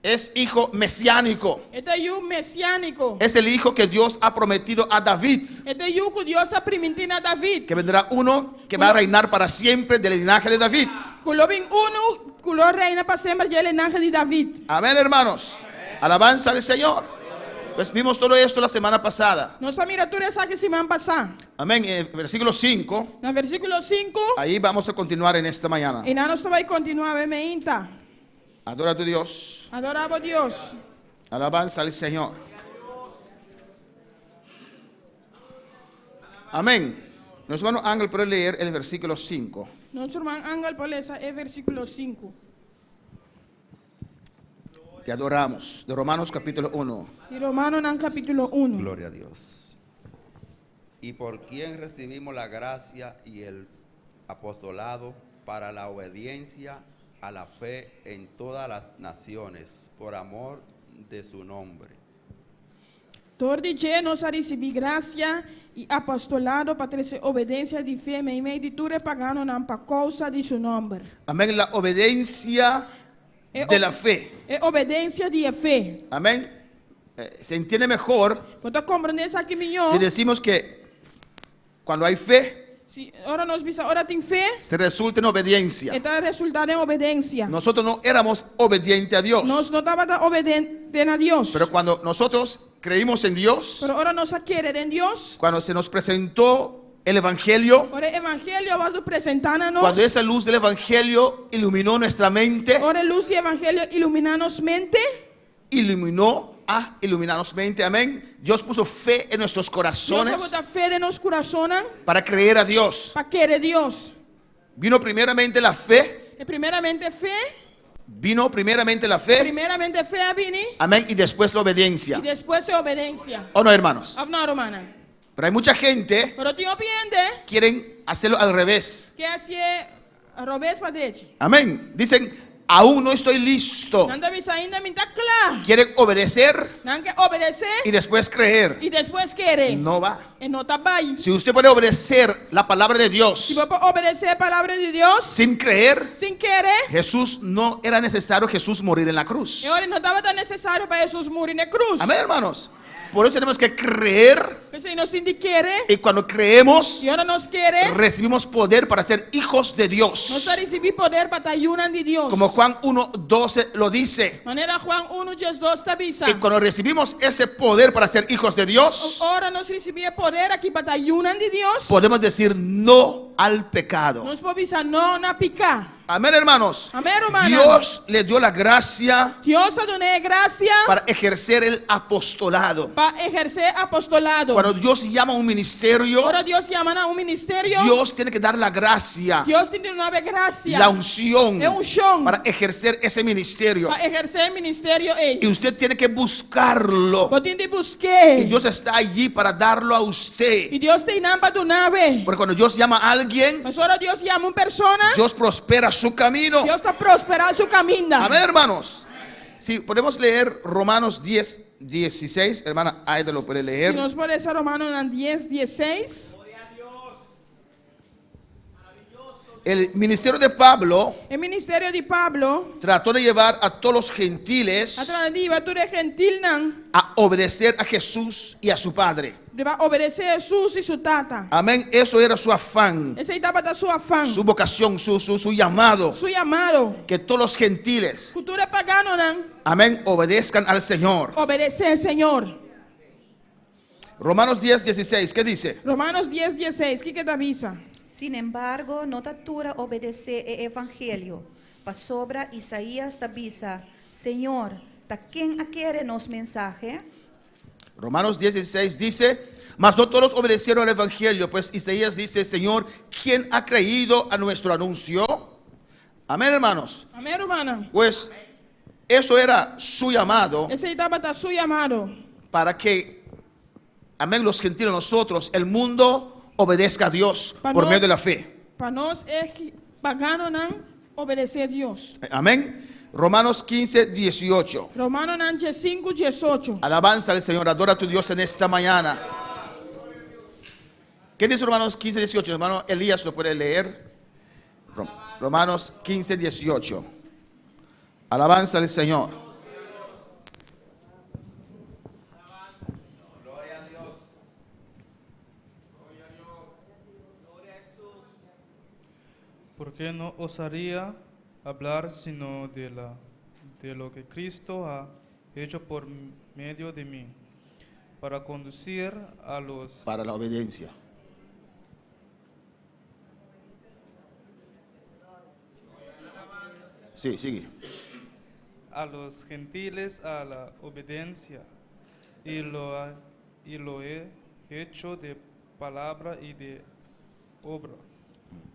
Es hijo mesiánico. E ta yu mesiániko. Es el hijo que Dios ha prometido a David. E ta e yu ku Dios a primintí na David. Que vendrá uno que va a reinar para siempre del linaje de David. Ku lo bin unu ku lo reina pa semper dje linahe di David. Amén, hermanos. Alabanza al Señor. Pues vimos todo esto la semana pasada. Nos a mira tur esaki siman pasá. Amén. En el versículo 5. Na versíkulo sinku. Ahí vamos a continuar en esta mañana. Einan nos ta bai kontinuá awe meinta. Adora a tu Dios. Adorá bo Dios. Alabanza al Señor. Amén. Nuestro hermano Ángel puede leer el versículo 5. Nos ruman Ángel por lesa e versíkulo 5. Te adoramos. De Romanos capítulo 1. Di Romanonan capítulo 1. Gloria a Dios. Y por quien recibimos la gracia y el apostolado para la obediencia a la fe en todas las naciones, por amor de su nombre. Dor di dje nos a risibí grasia i apostolado pa trese obedensia di fe meimei di tur e paganonan pa kousa di su nòmber. Amén, la obedencia de la fe. E obedensia di e fe. Amén. Se entiende mejor Bo ta komprendé esaki mihó si decimos que cuando hay fe. Si ora nos bisa ora tin fe. Se resulta en obediencia. E ta resultá den obedensia. Nosotros no éramos obedientes a Dios. Nos no tabata obedente na Dios. Pero cuando nosotros creímos en Dios. Pero ora nos a kere den Dios. Cuando se nos presentó el Evangelio. Ora e Evangelio a wòrdu presentá na nos. Cuando esa luz del Evangelio iluminó nuestra mente. Ora e lus di Evangelio iluminá nos mente. Iluminó a iluminá nos mente, amén. Dios puso fe en nuestros corazones. Dios a bota fe den nos kurasonnan. Para creer a Dios. Pa kere Dios. Vino primeramente la fe. E primeramente fe. Vino primeramente la fe. Primeramente fe a bini. Amén. Y después la obediencia. Y despues e obedensia. ¿O no, hermanos? Of no, rumannan? Pero hay mucha gente. Pero tin hopi hende. Quieren hacerlo al revés. Ke hasié robes pa drechi. Amén. Dicen, aún no estoy listo. Nan ta bisa ainda mi ta kla. Quieren obedecer. Nan ke obedesé. Y después creer. Y despues kere. No va. E no ta bai. Si usted puede obedecer la palabra de Dios. Si bo por obedesé e palabra di Dios. Sin creer. Sin kere. Jesús no era necesario Jesús morir en la cruz. E ora no tabata necesario pa Jesús muri na e cruz. Amén, hermanos. Por eso tenemos que creer. P'esei nos tin di kere. Y cuando creemos, Y ora nos kere, recibimos poder para ser hijos de Dios. Nos ta risibí poder pa ta yunan di Dios. Como Juan 1:12 lo dice. Manera Juan unu diesdos ta bisa. Y cuando recibimos ese poder para ser hijos de Dios, Ora nos risibí e poder aki pa ta yunan di Dios, podemos decir no al pecado. Nos por bisa no na piká. Amén, hermanos. Amén, rumannan. Dios le dio la gracia Dios a dun'é e grasia para ejercer el apostolado. pa ehersé apostolado. Cuando Dios llama a un ministerio, Ora Dios yama na un ministerio, Dios tiene que dar la gracia, Dios tin di duna e grasia, la unción, e unshon, para ejercer ese ministerio. pa ehersé e ministerio ei. Y usted tiene que buscarlo. Bo tin di busk'é. Y Dios está allí para darlo a usted. Y Dios ta einan pa duna bo. Porque cuando Dios llama a alguien, Pasobra ora Dios yama un persona, Dios prospera su camino. Dios ta prosperá su kaminda. Amén, hermanos. Si podemos leer Romanos 10, 16, hermana Aida lo puede leer. Si nos por lesa Romanonan dies, diesseis. El ministerio de Pablo E ministerio di Pablo trató de llevar a todos los gentiles a trata di hiba tur e gentilnan a obedecer a Jesús y a su Padre. Riba obedesé Hesus i su Tata. Amén. Eso era su afán. Esei tabata su afán. Su vocación, su, su, su llamado. Su llamado. Que todos los gentiles. Ku tur e paganonan. Amén. Obedezcan al Señor. Obedesé Señor. Romanos 10, 16. ¿Qué dice? Romanos 10, 16. Kiko ta bisa? Sin embargo, no ta tur a obedesé e evangelio. Pasobra Isaías ta bisa, Señor, ta ken a kere nos mensahe? Romanos 10, 16 dice, Mas no todos obedecieron al Evangelio, pues Isaías dice, Señor, ¿quién ha creído a nuestro anuncio? Amén, hermanos. Amén, rumannan. Pues eso era su llamado. Esei tabata su llamado. Para que, amén, los gentiles, nosotros, el mundo obedezca a Dios Pa por nos, medio de la fe. Pa nos e paganonan obedesé Dios. Amén. Romanos 15, 18. Romanonan diesinku, diesocho. Alabanza al Señor, adora a tu Dios en esta mañana. ¿Qué dice Romanos 15, 18? Hermano Elías lo puede leer. Romanos 15, 18. Alabanza al Señor. Porque no osaría hablar sino de la de lo que Cristo ha hecho por medio de mí, para conducir a los Para la obediencia. Sí, sigue. A los gentiles a la obediencia, y lo ha, y lo he hecho de palabra y de obra.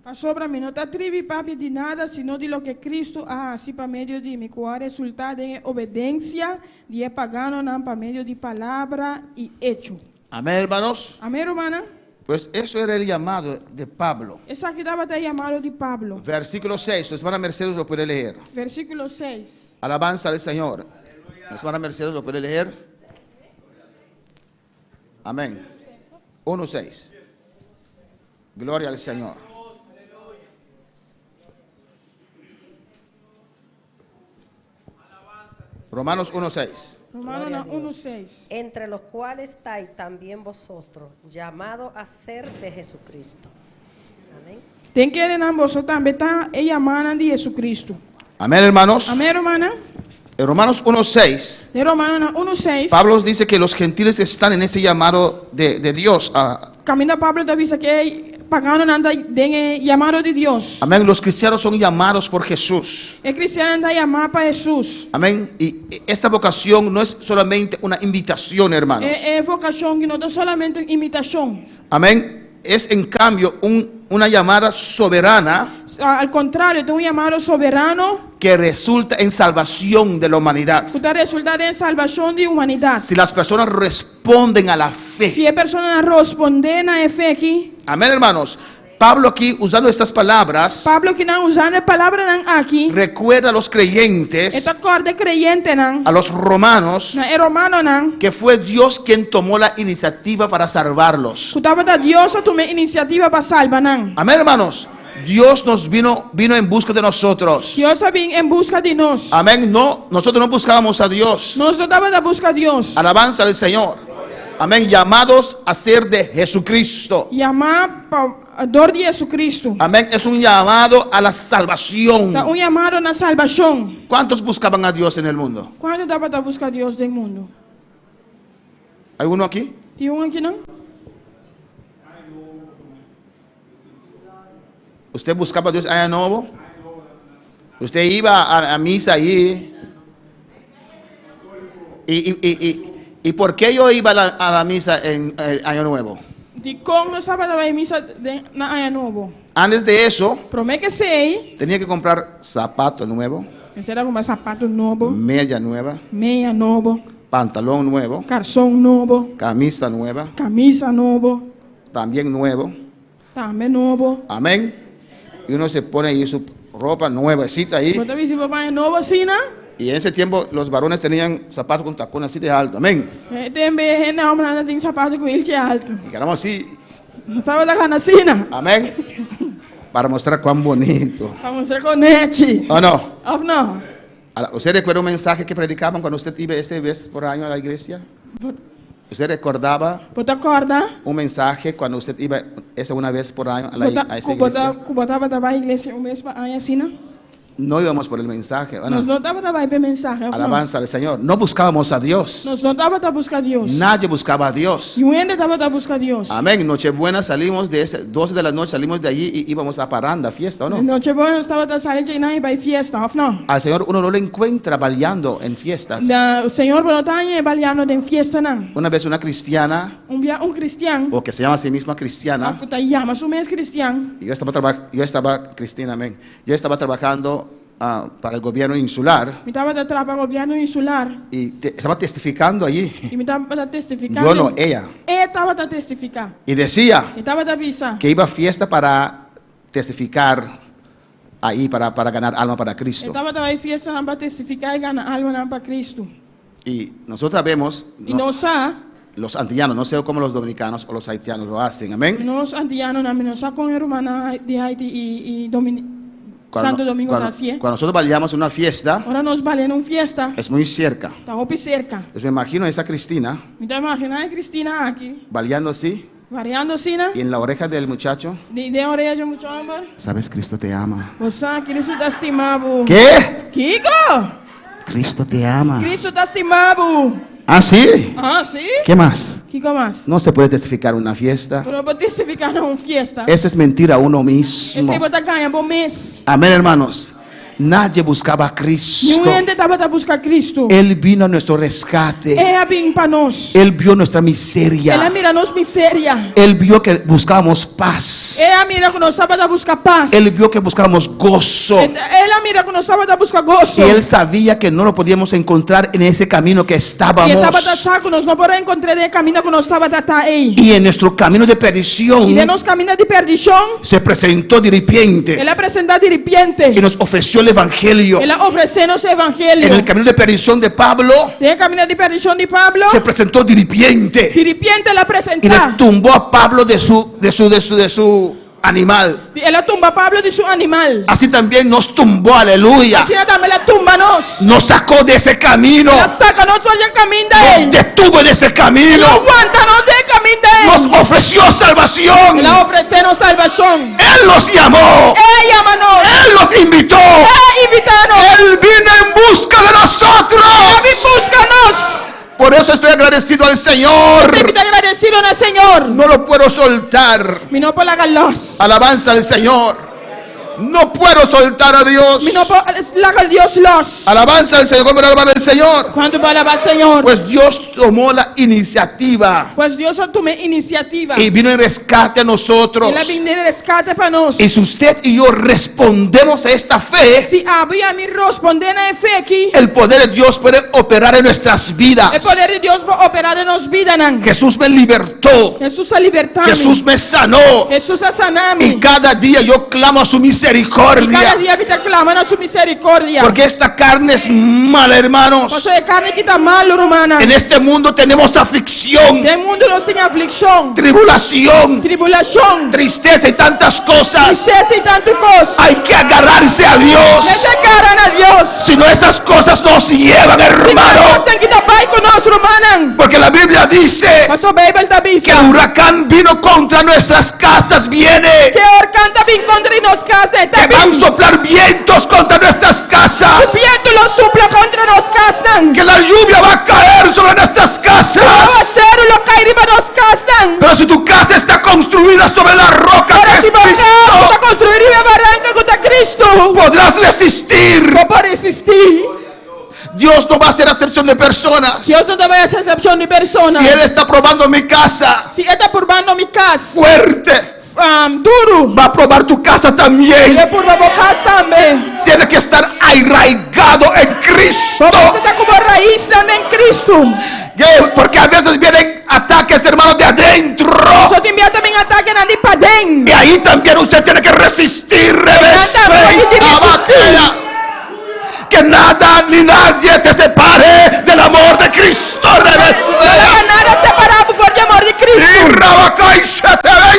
Pasobra mi no ta tribi papia di nada sino di loke Cristo a hasi pa medio di mi, ku a resultá den e obedensia di e paganonan pa medio di palabra i echo. Amén, hermanos. Amén, rumannan. Pues eso era el llamado de Pablo. Esaki tabata e llamado di Pablo. Versículo 6, la hermana Mercedes lo puede leer. Versíkulo seis. Alabanza al Señor. La hermana Mercedes lo puede leer. Amén. 1, 6. Gloria al Señor. Romanos 1, 6. Romanonan Gloria a unu Dios. seis. Entre los cuales estáis también vosotros, llamados a ser de Jesucristo. Den kendenan boso tambe ta e yamánan di Jesucristo. Amén, hermanos. Amén, rumannan. En Romanos 1.6, Den Romanonan unu seis, Pablo dice que los gentiles están en ese llamado de, de Dios. a- kaminda Pablo ta bisa ku e paganonan ta den e yamado di Dios. amén. Los cristianos son llamados por Jesús. E kristiannan ta yamá pa Hesus. Amén. Y esta vocación no es solamente una invitación, hermanos. E e vokashon aki no ta solamente un invitashon. Amén. Es en cambio un- una llamada soberana Al kontrario, ta un yamado soberano que resulta en salvación de la humanidad. ku ta resultá den salbashon di humanidat. Si las personas responden a la fe. Si e personanan rospondé na e fe aki. Amén, hermanos. Pablo aquí, usando estas palabras, Pablo akinan usando e palabranan aki, recuerda a los e creyentes, ta kòrda e kreyentenan, a los romanos, na e romanonan, que fue Dios quien tomó la iniciativa para salvarlos. ku tabata Dios a tuma e inisiativa pa salba nan. Amén, hermanos. Dios nos vino, vino en busca de nosotros. Dios a bin en buska di nos. Amén. No, nosotros no buscábamos a Dios. Nos no tabata buska Dios. Alabanza al Señor. Amén. Llamados a ser de Jesucristo. Yamá pa dor di Jesucristo. Amén. Es un llamado a la salvación. Ta un yamado na salbashon. ¿Cuántos buscaban a Dios en el mundo? Kuantu tabata buska Dios den mundu? ¿Hay uno aquí? Tin un akinan? ¿Usted buscaba a Dios Año Nuevo? ¿Usted iba a, a misa allí? ¿Y, y, y, y, y por qué yo iba a la, a la misa en el Año Nuevo? Dikon nos tabata bai misa den na Aña Nobo? Antes de eso, Promé ku esei, tenía que comprar zapato nuevo, mester a kumpra sapatu nobo, media nueva, mea nobo, pantalón nuevo, karson nobo, camisa nueva, kamisa nobo, también nuevo. tambe nobo. Amén. Y uno se pone ahí su ropa nuevecita ahí. Bo ta bisti bo paña nobo asina. Y en ese tiempo los varones tenían zapatos con tacones así de alto. Amén. E tempu ei hende hòmbernan tabatin sapatu ku hilchi altu. Y quedamos así. Nos tabata kana asina. Amén. Para mostrar cuán bonito. Pa mustra kon nechi. ¿O no? Òf no? ¿Usted recuerda un mensaje que predicaban cuando usted iba ese vez por año a la iglesia? ¿Usted recordaba Bo ta kòrda? un mensaje cuando usted iba esa una vez por año a, la, Bo ta, a esa ku bo ta, iglesia? ku bo tabata bai iglesia un bes pa aña asina? No íbamos por el mensaje. ¿o no? Nos no tabata bai p'e mensahe, òf no? Alabanza al Señor. No buscábamos a Dios. Nos no tabata buska Dios. Nadie buscaba a Dios. Niun hende tabata buska Dios. Amén. Nochebuena salimos de ese, 12 de la noche salimos de allí y íbamos a parranda, fiesta, ¿o no? Nochebuena nos tabata sali djeinan i bai fiesta, òf no? Al Señor uno no lo encuentra bailando en fiestas. Na Señor bo no ta hañ'é baliando den fiestanan. Una vez una cristiana, Un bia un cristian, o que se llama a sí misma cristiana, òf ku ta yama su mes cristian, yo estaba, traba- yo estaba, Cristina, amén, yo estaba trabajando ah, para el gobierno insular mi tabata traha pa gobièrnu insular y te- estaba testificando allí. i mi tabata testifiká. Yo no, ella. E tabata testifiká. Y decía E tabata bisa. que iba a fiesta para testificar ahí, para, para ganar alma para E Cristo. tabata bai fiestanan pa testifiká i gana almanan pa Cristo. Y nosotros sabemos, I no- nos sa, los antillanos, no sé cómo los dominicanos o los haitianos lo hacen, amén. nos antianonan, mi no sa kon e rumannan di Haiti i i Domini Santo Domingo ta cuando, hasié. cuando nosotros bailamos en una fiesta, Ora nos balia na un fiesta, es muy cerca. ta hopi serka. Entonces me imagino a esa Cristina Mi ta imaginá e Cristina aki, bailando así variando asina, y en la oreja del muchacho, di den orea dje mucha hòmber, sabes, Cristo te ama. Bo sa, Cristo ta stima bo. ¿Qué? Kiko? Cristo te ama. Cristo ta stima bo. ¿Ah, sí? Ah, sí? ¿Qué más? Kiko mas? No se puede testificar una fiesta. Bo no por testifiká na un fiesta. Eso es mentira a uno mismo. Esei bo ta gaña bo mes. Amén, hermanos. Nadie buscaba a Cristo. Niun hende tabata buska Cristo. Él vino a nuestro rescate. E a bin pa nos. Él vio nuestra miseria. El a mira nos miseria. Él vio que buscábamos paz. E a mira ku nos tabata buska pas. Él vio que buscábamos gozo. El a mira ku nos tabata buska goso. Y él sabía que no lo podíamos encontrar en ese camino que I e estábamos. tabata sa ku nos no por a enkontr'é den e kaminda ku nos tabata ta ei. Y en nuestro camino de perdición I den nos kaminda di perdishon, se presentó de repente el a presentá diripiente. y nos ofreció el evangelio. El a ofresé nos e evangelio. En el camino de perdición de Pablo Den e kaminda di perdishon di Pablo, se presentó de repente diripiente el a y le presentá. tumbó a Pablo de su, de su, de su, de su. animal. Di el a tumba Pablo di su animal. Así también nos tumbó, aleluya. Asina tambe el a tumba nos. Nos sacó de ese camino. El a saka nos for di e kaminda Nos ei. detuvo en ese El a camino. wanta nos den e kaminda ei. Nos ofreció salvación. El a ofresé nos salbashon. Él nos llamó. El a yama nos. Él nos invitó. El a invitá nos. Él vino en busca de nosotros. El a bin buska nos. Por eso estoy agradecido al Señor. P'esei mi ta agradesido na Señor. No lo puedo soltar. Mi no por laga los. Alabanza al Señor. No puedo soltar a Dios. Mi no por laga Dios los. Alabanza al Señor. ¿Cómo alabar al Señor? Kuantu por alabá Señor? Pues Dios tomó la iniciativa Pues Dios a tuma inisiativa. y vino en rescate a nosotros. El a bin den reskate pa nos. Y si usted y yo respondemos a esta fe, Si abo i ami rospondé na e fe aki, el poder de Dios puede operar en nuestras vidas. e poder di Dios por operá den nos bidanan. Jesús me libertó. Hesus a libertá mi. Jesús me sanó. Hesus a sana mi. Y cada día yo clamo a su misericordia. I kada dia mi ta klama na su miserikordia. Porque esta carne es mala, hermanos. Pasobra e karni aki ta malu, rumannan. En este mundo tenemos aflicción. Den mundu nos tin aflikshon. Tribulación. Tribulashon. Tristeza y tantas cosas. Tristesa i tantu kos. Hay que agarrarse a Dios. Mester gara na Dios. Si no esas cosas nos llevan, Si no hermano. e kosnan ki ta bai ku nos, rumannan. Porque la Biblia dice Pasobra Beibel ta bisa. que el huracán vino contra nuestras casas, viene. Ku e orkan ta bin kontra di nos kas, e ta Que van bin. a soplar vientos contra nuestras casas. Ku bientu lo supla kontra nos kasnan. Que la lluvia va a caer sobre nuestras casas. Awaseru lo kai riba nos kasnan. Pero si tu casa está construida sobre la roca Pero que es si bo kas Cristo, ta konstruí riba e baranka ku ta Cristo, podrás resistir. Bo por resistí. Dios no va a hacer acepción de personas. Dios no ta bai hasi asepshon di persona. Si Él está probando mi casa, Si E ta purbando mi kas, fuerte, duru, va a probar tu casa también. E lo purba bo kas tambe. Tiene que estar arraigado en Cristo. Bo mester ta ku bo raisnan den Cristo. Porque a veces vienen ataques, hermanos, de adentro. Pasobra tin bia ta bin atakenan di paden. Y ahí también usted tiene que resistir, revés, Que nada ni nadie te separe del amor de Cristo, revés. No laga nada separá bo for di amor di Cristo. Y Rabacay se te ve,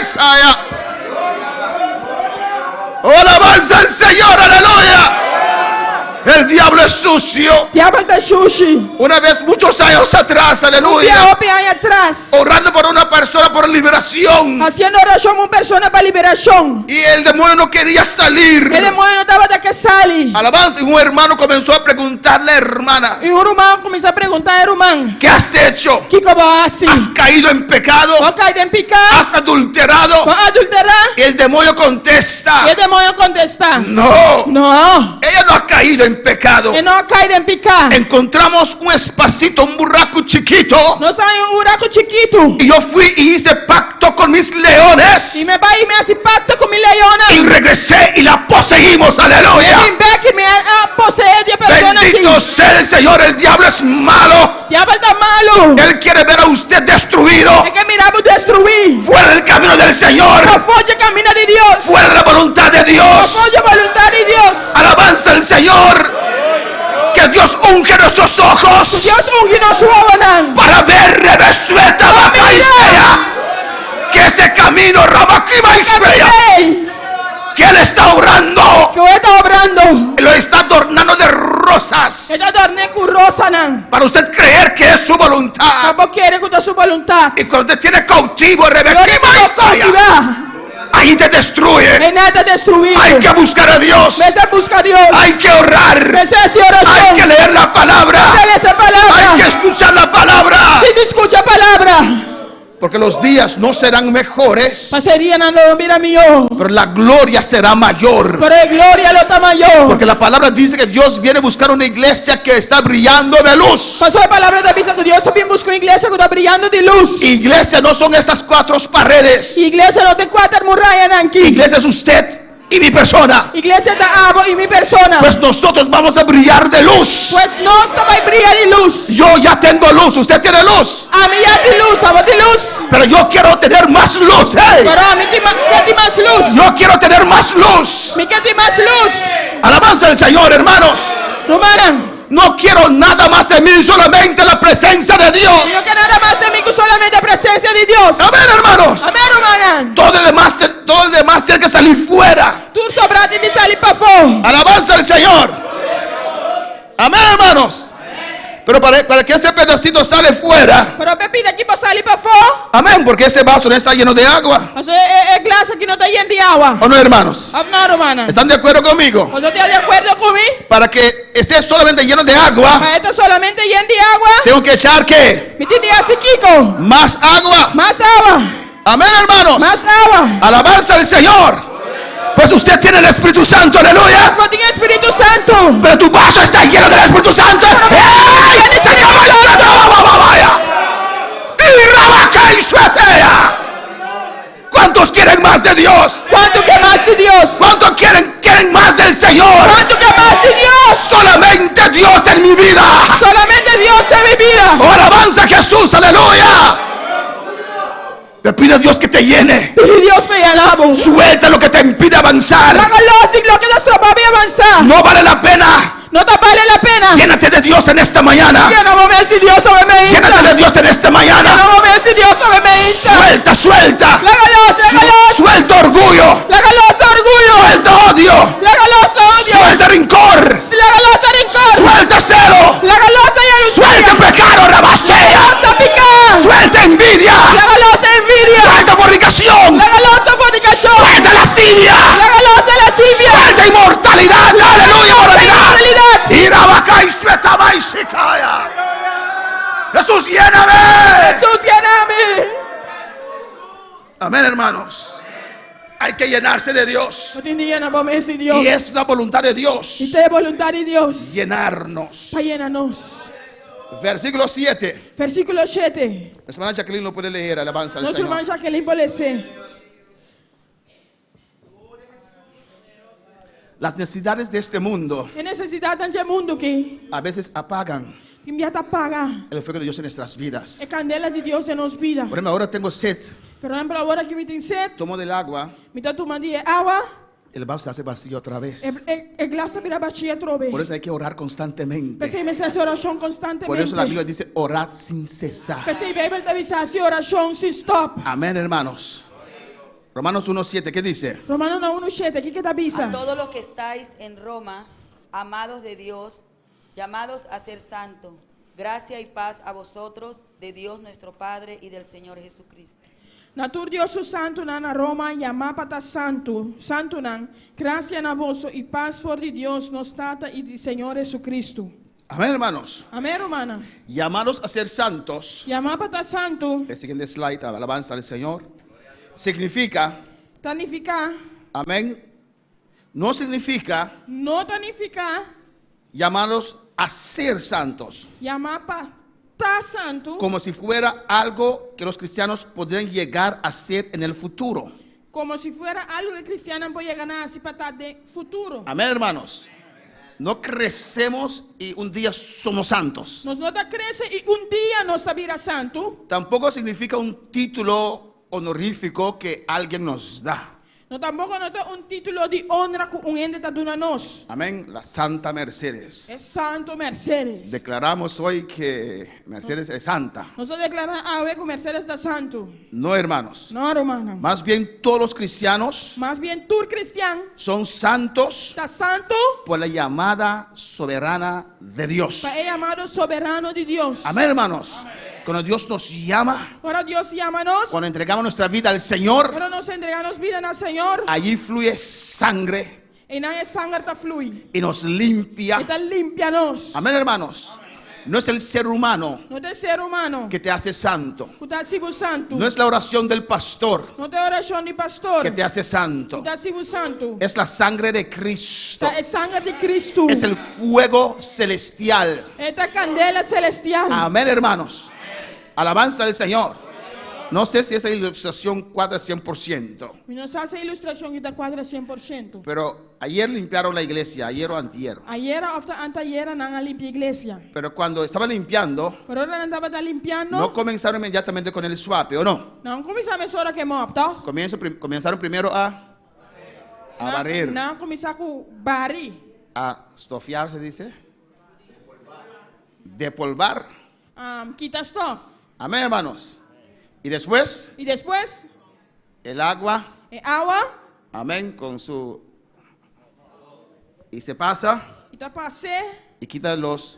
Oh, alabanza al Señor, aleluya. El diablo es sucio. Diabel ta shushi. Una vez, muchos años atrás, aleluya. Un bia hopi aña atras. Orando por una persona por liberación. Hasiendo orashon pa un persona pa liberashon. Y el demonio no quería salir. E demoño no tabata ke sali. Alabanza. Y un hermano comenzó a preguntarle a la hermana. I un ruman a kuminsá preguntá e ruman. ¿Qué has hecho? Kiko bo a hasi? ¿Has caído en pecado? Bo a kai den piká? ¿Has adulterado? Bo a adulterá? Y el demonio contesta. I e demoño a kontestá. No. No. Ella no ha caído en pecado. E no a kai den piká. Encontramos un espacito, un buraco chiquito. Nos a haña un buraku chikitu. Y yo fui y hice pacto con mis leones. I mi a bai i mi a hasi pakto ku mi leonnan. Y regresé y la poseímos, aleluya. I mi a bin bèk i mi a poseé di e persona aki. Bendito sea el Señor, el diablo es malo. Diabel ta malu. Él quiere ver a usted destruido. E ke mira bo destruí. Fuera del camino del Señor. Pafó di e kaminda di Dios. Fuera de la voluntad de Dios. Pafó di e boluntat di Dios. Alabanza al Señor. Que Dios unge nuestros ojos. Ku Dios ungi nos wowonan. Para ver rebesueta vaca y sea. Que ese camino rabaquiba y sea. Que Él está obrando. Ku E ta obrando. Lo está adornando de rosas. E ta dòrn'é ku rosanan. Para usted creer que es su voluntad. Pa bo kere ku ta su boluntat. Y cuando te tiene cautivo, rebequiba y sea. Ahí te destruye. Einan e ta destruí. Hay que buscar a Dios. Mester buska Dios. Hay que orar. Mester hasi orashon. Hay que leer la palabra. Mester lesa e palabra. Hay que escuchar la palabra. Tin di skucha e palabra. Porque los días no serán mejores. Pasobra e dianan lo no bira mihó. Pero la gloria será mayor. Pero e gloria lo ta mayó. Porque la palabra dice que Dios viene a buscar una iglesia que está brillando de luz. Pasobra e palabra ta bisa ku Dios ta bin buska un iglesia ku ta briando di lus. Iglesia no son esas cuatro paredes. Iglesia no ta e kuater murayanan aki. Iglesia es usted y mi persona. Iglesia ta abo i mi persona. Pues nosotros vamos a brillar de luz. Pues nos ta bai bria di lus. Yo ya tengo luz, usted tiene luz. Ami ya tin lus, abo tin lus. Pero yo quiero tener más luz, hey. Pero ami tin ke tin mas lus. Yo quiero tener más luz. Mi ke tin mas lus. Alabanza al Señor, hermanos. Rumannan. No quiero nada más de mí, solamente la presencia de Dios. Mi no ke nada mas di mi ku solamente presensia di Dios. Amén, hermanos. Amén, rumannan. Todo el demás, todo el demás tiene salir fuera. Tur sobrá tin di sali pafó. Alabanza al Señor. Amén, hermanos. Pero para, para que este pedacito sale fuera, Pero pa e pida aki por sali pafó. amén, porque este vaso no está lleno de agua. Paso e, e, e glas aki no ta yen di awa. ¿O no, hermanos? Òf no, rumannan? ¿Están de acuerdo conmigo? Boso ta di akuerdo ku mi? Para que esté solamente lleno de agua, Pa e ta solamente yen di awa. tengo que echar qué? Mi tin di hasi kiko? Más agua. Mas awa. Amén, hermanos. Mas awa. Alabanza al Señor. Pues usted tiene el Espíritu Santo, aleluya. Bo tin Spiritu Santu. Pero tu vaso está lleno del Espíritu Santo. ¡Ey! ¡Se acabó el plato! ¡Vaya! ¡Y rabaca y suetea! ¿Cuántos quieren más de Dios? Kuantu ke mas di Dios? ¿Cuántos quieren, quieren más del Señor? Kuantu ke mas di Dios? Solamente Dios en mi vida. Solamente Dios den mi bida. Oh, alabanza a Jesús, aleluya. Te pido a Dios que te llene. Pidi Dios pa yena bo. Suelta lo que te impide avanzar. Laga los di loke ta stroba bo avansá. No vale la pena. No ta bale la pena. Llénate de Dios en esta mañana. Yena bo mes di Dios awe mainta. Llénate de Dios en esta mañana. Yena bo mes di Dios awe mainta. Suelta, suelta. Laga los, laga los. Suelta orgullo. Laga los orguyo. Suelta odio. Laga los odio. Suelta rencor. Laga los renkor. Suelta celo. Laga los yalusia. Suelta pecado, rabasea. Laga los piká. Suelta envidia. Laga los envidia. Suelta fornicación. Laga los fornikashon. Suelta lascivia. Laga los lasivia. Suelta inmortalidad. Aleluya, moralidad. Inmortalidad. Irabacá y suelta, y shikaya. Jesús, lléname. Hesus, yena mi. Amén, hermanos. Hay que llenarse de Dios. Bo tin di yena bo mes di Dios. Y es la voluntad de Dios I ta e boluntat di Dios. llenarnos. Pa yena nos. Versículo 7. Versíkulo 7. La hermana Jacqueline lo puede leer, alabanza al Nos Señor. ruman Jacqueline por lesa. Las necesidades de este mundo E nesesidatnan di e mundu aki a veces apagan tin bia ta paga el fuego de Dios en nuestras vidas. e kandela di Dios den nos bida. Por ejemplo, ahora tengo sed. Por ehèmpel, awor aki mi tin set, Tomo del agua, mi ta tuma di e awa, el vaso se hace vacío otra vez. e, e, e glas ta bira bashí atrobe. Por eso hay que orar constantemente. P'esei mester hasi orashon Por eso la konstantemente. Biblia dice, orad sin cesar. P'esei Beibel ta bisa hasi orashon sin stòp. Amén, hermanos. Romanos 1.7, ¿qué dice? Romanonan 1 7, kiko e ta bisa? A todos los que estáis en Roma, amados de Dios, llamados a ser santos, gracia y paz a vosotros, de Dios nuestro Padre y del Señor Jesucristo. Na tur Dios su santunan na Roma, yamá pa ta santu, santunan, grasia na boso i pas for di Dios, nos Tata i di Señor Jesucristo. Amén, hermanos. Amèn, rumannan. Llamados a ser santos. Yamá pa ta santu. El siguiente slide, alabanza al Señor. Significa, Ta nifiká, amén, no significa no ta nifiká llamados a ser santos, yamá pa ta santu, como si fuera algo que los cristianos podrían llegar a ser en el futuro. komo si fuera algu ku kristiannan por yega na hasi pa ta den futuro. Amén, hermanos. No crecemos y un día somos santos. Nos no ta krese i un dia nos ta bira santu. Tampoco significa un título honorífico que alguien nos da. No tampoko no ta un título di honra ku un hende ta duna nos. Amén. La Santa Mercedes. E Santu Mercedes. Declaramos hoy que Mercedes es santa. Nos ta deklará awe ku Mercedes ta santu. No, hermanos. No, rumannan. Más bien todos los cristianos Mas bien, tur kristian son santos ta santu por la llamada soberana de Dios. pa e yamada soberano di Dios. Amén, hermanos. Cuando Dios nos llama, Ora Dios yama nos, cuando entregamos nuestra vida al Señor, ora nos entregá nos bida na Señor, allí fluye sangre einan e sanger ta flui. y nos limpia. E ta limpia nos. Amén, hermanos. No es el ser humano No ta e ser humano que te hace santo. ku ta hasi bo santu. No es la oración del pastor No ta orashon di pastor que te hace santo. ku ta hasi bo santu. Es la sangre de Cristo. Ta e sanger di Cristo. Es el fuego celestial. E ta kandela selestial. Amén, hermanos. Alabanza al Señor. No sé si esa ilustración cuadra 100%, Mi no sa si e ilustrashon aki ta kuadra 100%. pero ayer limpiaron la iglesia, ayer o antier. Ayera òf antayera nan a limpia iglesia. Pero cuando estaba limpiando, Pero ora nan tabata limpiando. no comenzaron inmediatamente con el suape, ¿o no? Nan a kuminsá mesora ku mòp, toch? Comenzaron primero a barrer, Nan a kuminsá ku bari. a estofiar, se dice. Depolvar. Kita stòf. Amén, hermanos. Y después, I despues, el agua e awa. Amén. Con su... Y se pasa E ta pasa. y quita los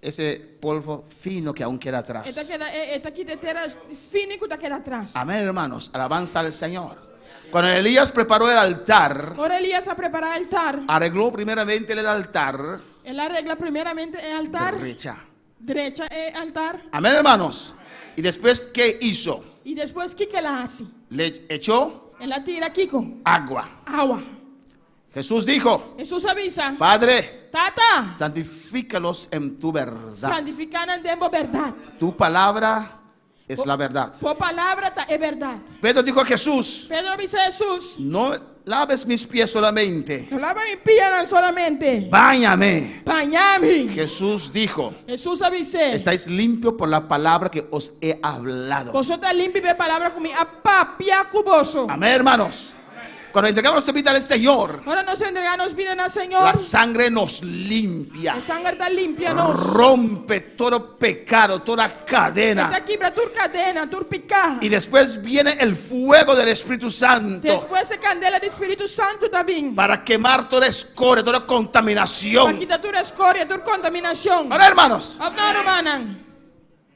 ese polvo fino que aún queda atrás. E ta keda e, e ta kita tera fini ku ta keda atras. Amén, hermanos. Alabanza al Señor. Cuando Elías preparó el altar, Ora Elias a prepará altar. arregló primeramente el altar. El a regla primeramente e altar. Drecha. Drecha e altar. Amén, hermanos. Y después, ¿qué hizo? I despues kiko el a hasi? Le echó El a tira kiko? agua. Awa. Jesús dijo, Hesus a bisa. Padre, Tata, santifícalos en tu verdad. santifiká nan den bo bèrdat. Tu palabra es la verdad. Bo palabra ta e bèrdat. Pedro dijo a Jesús, Pedro a bisa Hesus, no laves mis pies solamente, No laba mi pianan solamente. báñame. Baña mi. Jesús dijo, Hesus a bis'é, estáis limpios por la palabra que os he hablado. Boso ta limpi pa e palabra ku mi a papia ku boso. Amén, hermanos. Cuando entregamos nuestra vida al Señor, Ora nos entregá nos bida na Señor, la sangre nos limpia. E sanger ta limpia nos. Rompe todo pecado, toda cadena. E ta kibra tur kadena, tur piká. Y después viene el fuego del Espíritu Santo. Despues e kandela di Spiritu Santu ta bin. Para quemar toda escoria, toda contaminación. Pa kita tur eskoria, tur kontaminashon. Ahora, hermanos. Òf no, rumannan?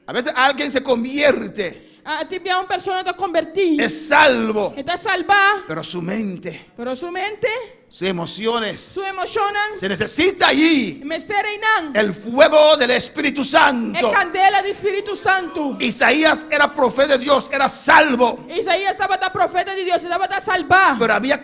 A veces alguien se convierte. A tin bia un persona ta convertí. Es salvo. E ta salbá. Pero su mente. Pero su mente. Sus emociones. Su emocionnan. Se necesita allí. Mester einan. El fuego del Espíritu Santo. E candela di Spiritu Santu. Isaías era profeta de Dios, era salvo. Isaías tabata profeta di Dios, e tabata salbá. Pero había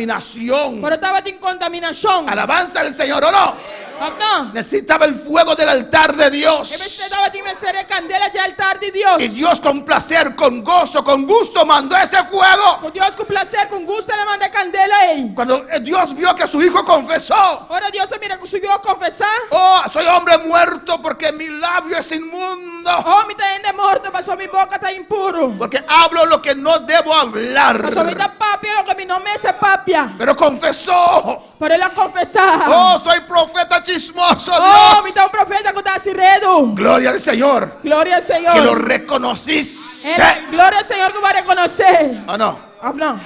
contaminación. Pero tabatin contaminacion. Alabanza al Señor, ¿o no? Òf no? Necesitaba el fuego del altar de Dios. E mester tabatin mester e kandela dje altar di Dios. Y Dios con placer, con gozo, con gusto mandó ese fuego. Ku Dios ku placer, ku gusto el a manda e kandela ei. Cuando Dios vio que su hijo confesó. Ora Dios a mira ku su yu a konfesá. Oh, soy hombre muerto porque mi labio es inmundo. Oh, mi ta hende morto pasobra mi boka ta impuru. Porque hablo lo que no debo hablar. Pasobra mi ta papia loke mi no mester papia. Pero confesó. Pero el a confesá. Oh, soy profeta chismoso, Oh, Dios. mi ta un profeta ku ta hasi redu. Gloria al Señor. Gloria al Señor. Que lo reconociste. El, gloria al Señor ku bo a rekonosé. ¿O no? Òf no?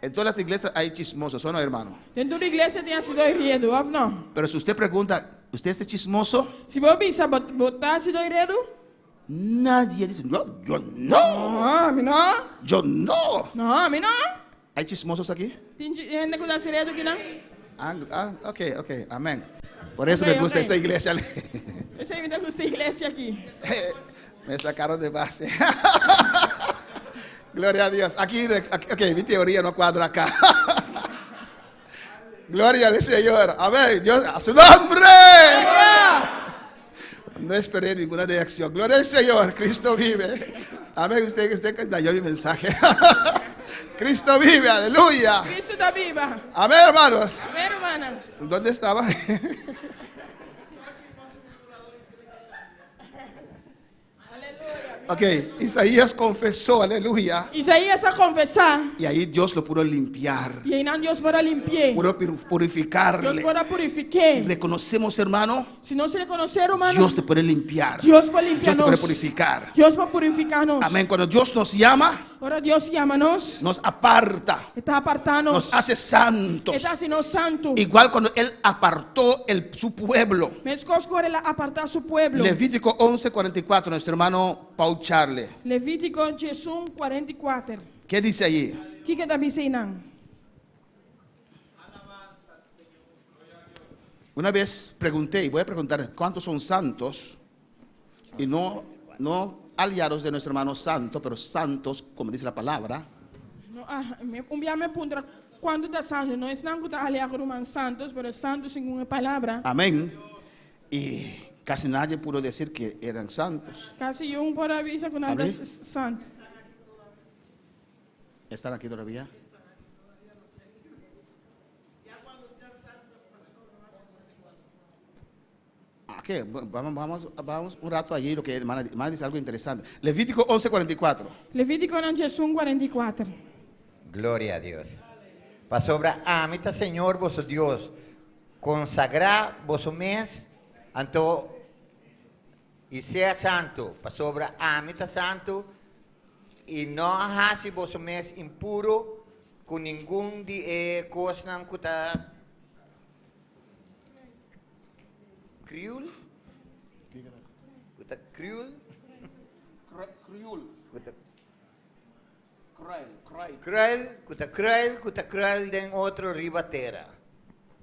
En todas las iglesias hay chismosos, ¿o no, hermano? Den tur iglesia tin hasidó di redu, òf no? Pero si usted pregunta, ¿usted es chismoso? Si bo bisa, bo, bo ta hasidó di redu? Nadie dice, no, yo no. No, mi no. Yo no. No, mi no. ¿Hay chismosos aquí? Tin hende ku ta hasi redu kinan? Ah, ah, ok, ok, amén. Por eso Ok, me gusta ok. esta iglesia. P'esei mi ta gusta e iglesia aki. Me sacaron de base. Gloria a Dios. Aquí, aquí, ok, mi teoría no cuadra acá. Gloria al Señor. Amén. Dios, a su nombre. No esperé ninguna reacción. Gloria al Señor. Cristo vive. Amén. Usted, usted dañó mi mensaje. Cristo vive. Aleluya. Cristo ta biba. Amén, hermanos. Amén, rumannan. ¿Dónde estaba? Ok, Isaías confesó, aleluya. Isaías a konfesá. Y ahí Dios lo pudo limpiar. I einan Dios por a limpi'é. Pudo purificarle. Dios por a purifik'é. Reconocemos, hermano. Si nos rekonosé, ruman. Dios te puede limpiar. Dios por limpiá Dios te puede nos. purificar. Dios por purifiká nos. Amén. Cuando Dios nos llama, Ora Dios yama nos. Nos aparta. E ta apartá nos. Nos hace santos. E ta hasi nos santu. Igual cuando Él apartó el, su pueblo. Meskos ku ora el a apartá su pueblo. Levítico 11:44, nuestro hermano Paul Charle. Levítico 11, 44. ¿Qué dice allí? Kiko e ta bisa einan? Una vez pregunté, y voy a preguntar, ¿cuántos son santos? Y no, no aliados de nuestro hermano santo, pero santos, como dice la palabra. No, ah, mi, un bia mi a puntra kuantu ta santu. No esnan ku ta aliá ku ruman santos, pero santu segun e palabra. Amén. Y casi nadie pudo decir que eran santos. Kasi niun por a bisa ku nan ta Amén. santu. ¿Están aquí todavía? Ah, ¿qué? Vamos, vamos, vamos un rato allí, lo que hermana, hermana dice algo interesante. Levítico 11:44. Levítico 11, 44. Gloria a Dios. Pasobra ami ta Señor boso Dios, konsagrá boso mes, anto i sea santu, pasobra ami ta santu, i no hasi boso mes impuru. Ku ningun di e kosnan ku ta kriul, ku ta kriul, Kriul. ku ta Kruil, kruil. kruil, ku ta kruil, ku ta kruil den otro riba tera.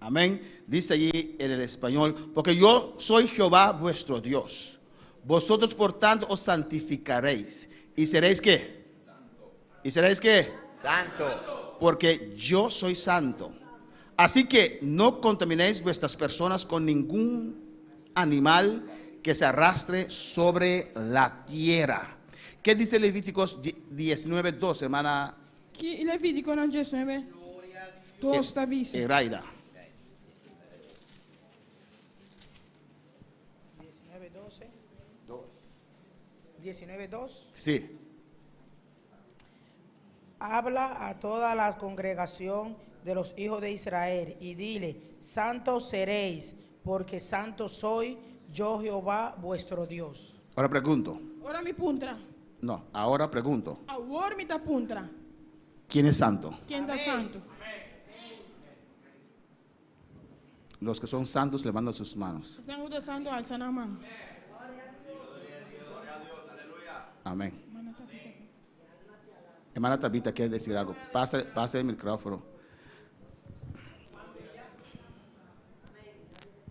Amén. Dice allí en el español, porque yo soy Jehová vuestro Dios. Vosotros por tanto os santificaréis. ¿Y seréis qué? ¿Y seréis qué? Santo. Porque yo soy santo. Así que no contaminéis vuestras personas con ningún animal que se arrastre sobre la tierra. ¿Qué dice Levíticos 19.2, hermana Ki Levítikonan 19, 2 ta bisa. Eraida? 19, 12. 19, 2. Sí. Habla a toda la congregación de los hijos de Israel y dile, santos seréis, porque santo soy yo Jehová vuestro Dios. Ahora pregunto. Ora mi puntra. No, ahora pregunto. Awor mi ta puntra. ¿Quién es santo? Ken ta santu? Los que son santos levantan sus manos. Esnan ku ta santu alsa nan man. Amén. Hermana Tabita quiere decir algo. Pase, pase el micrófono.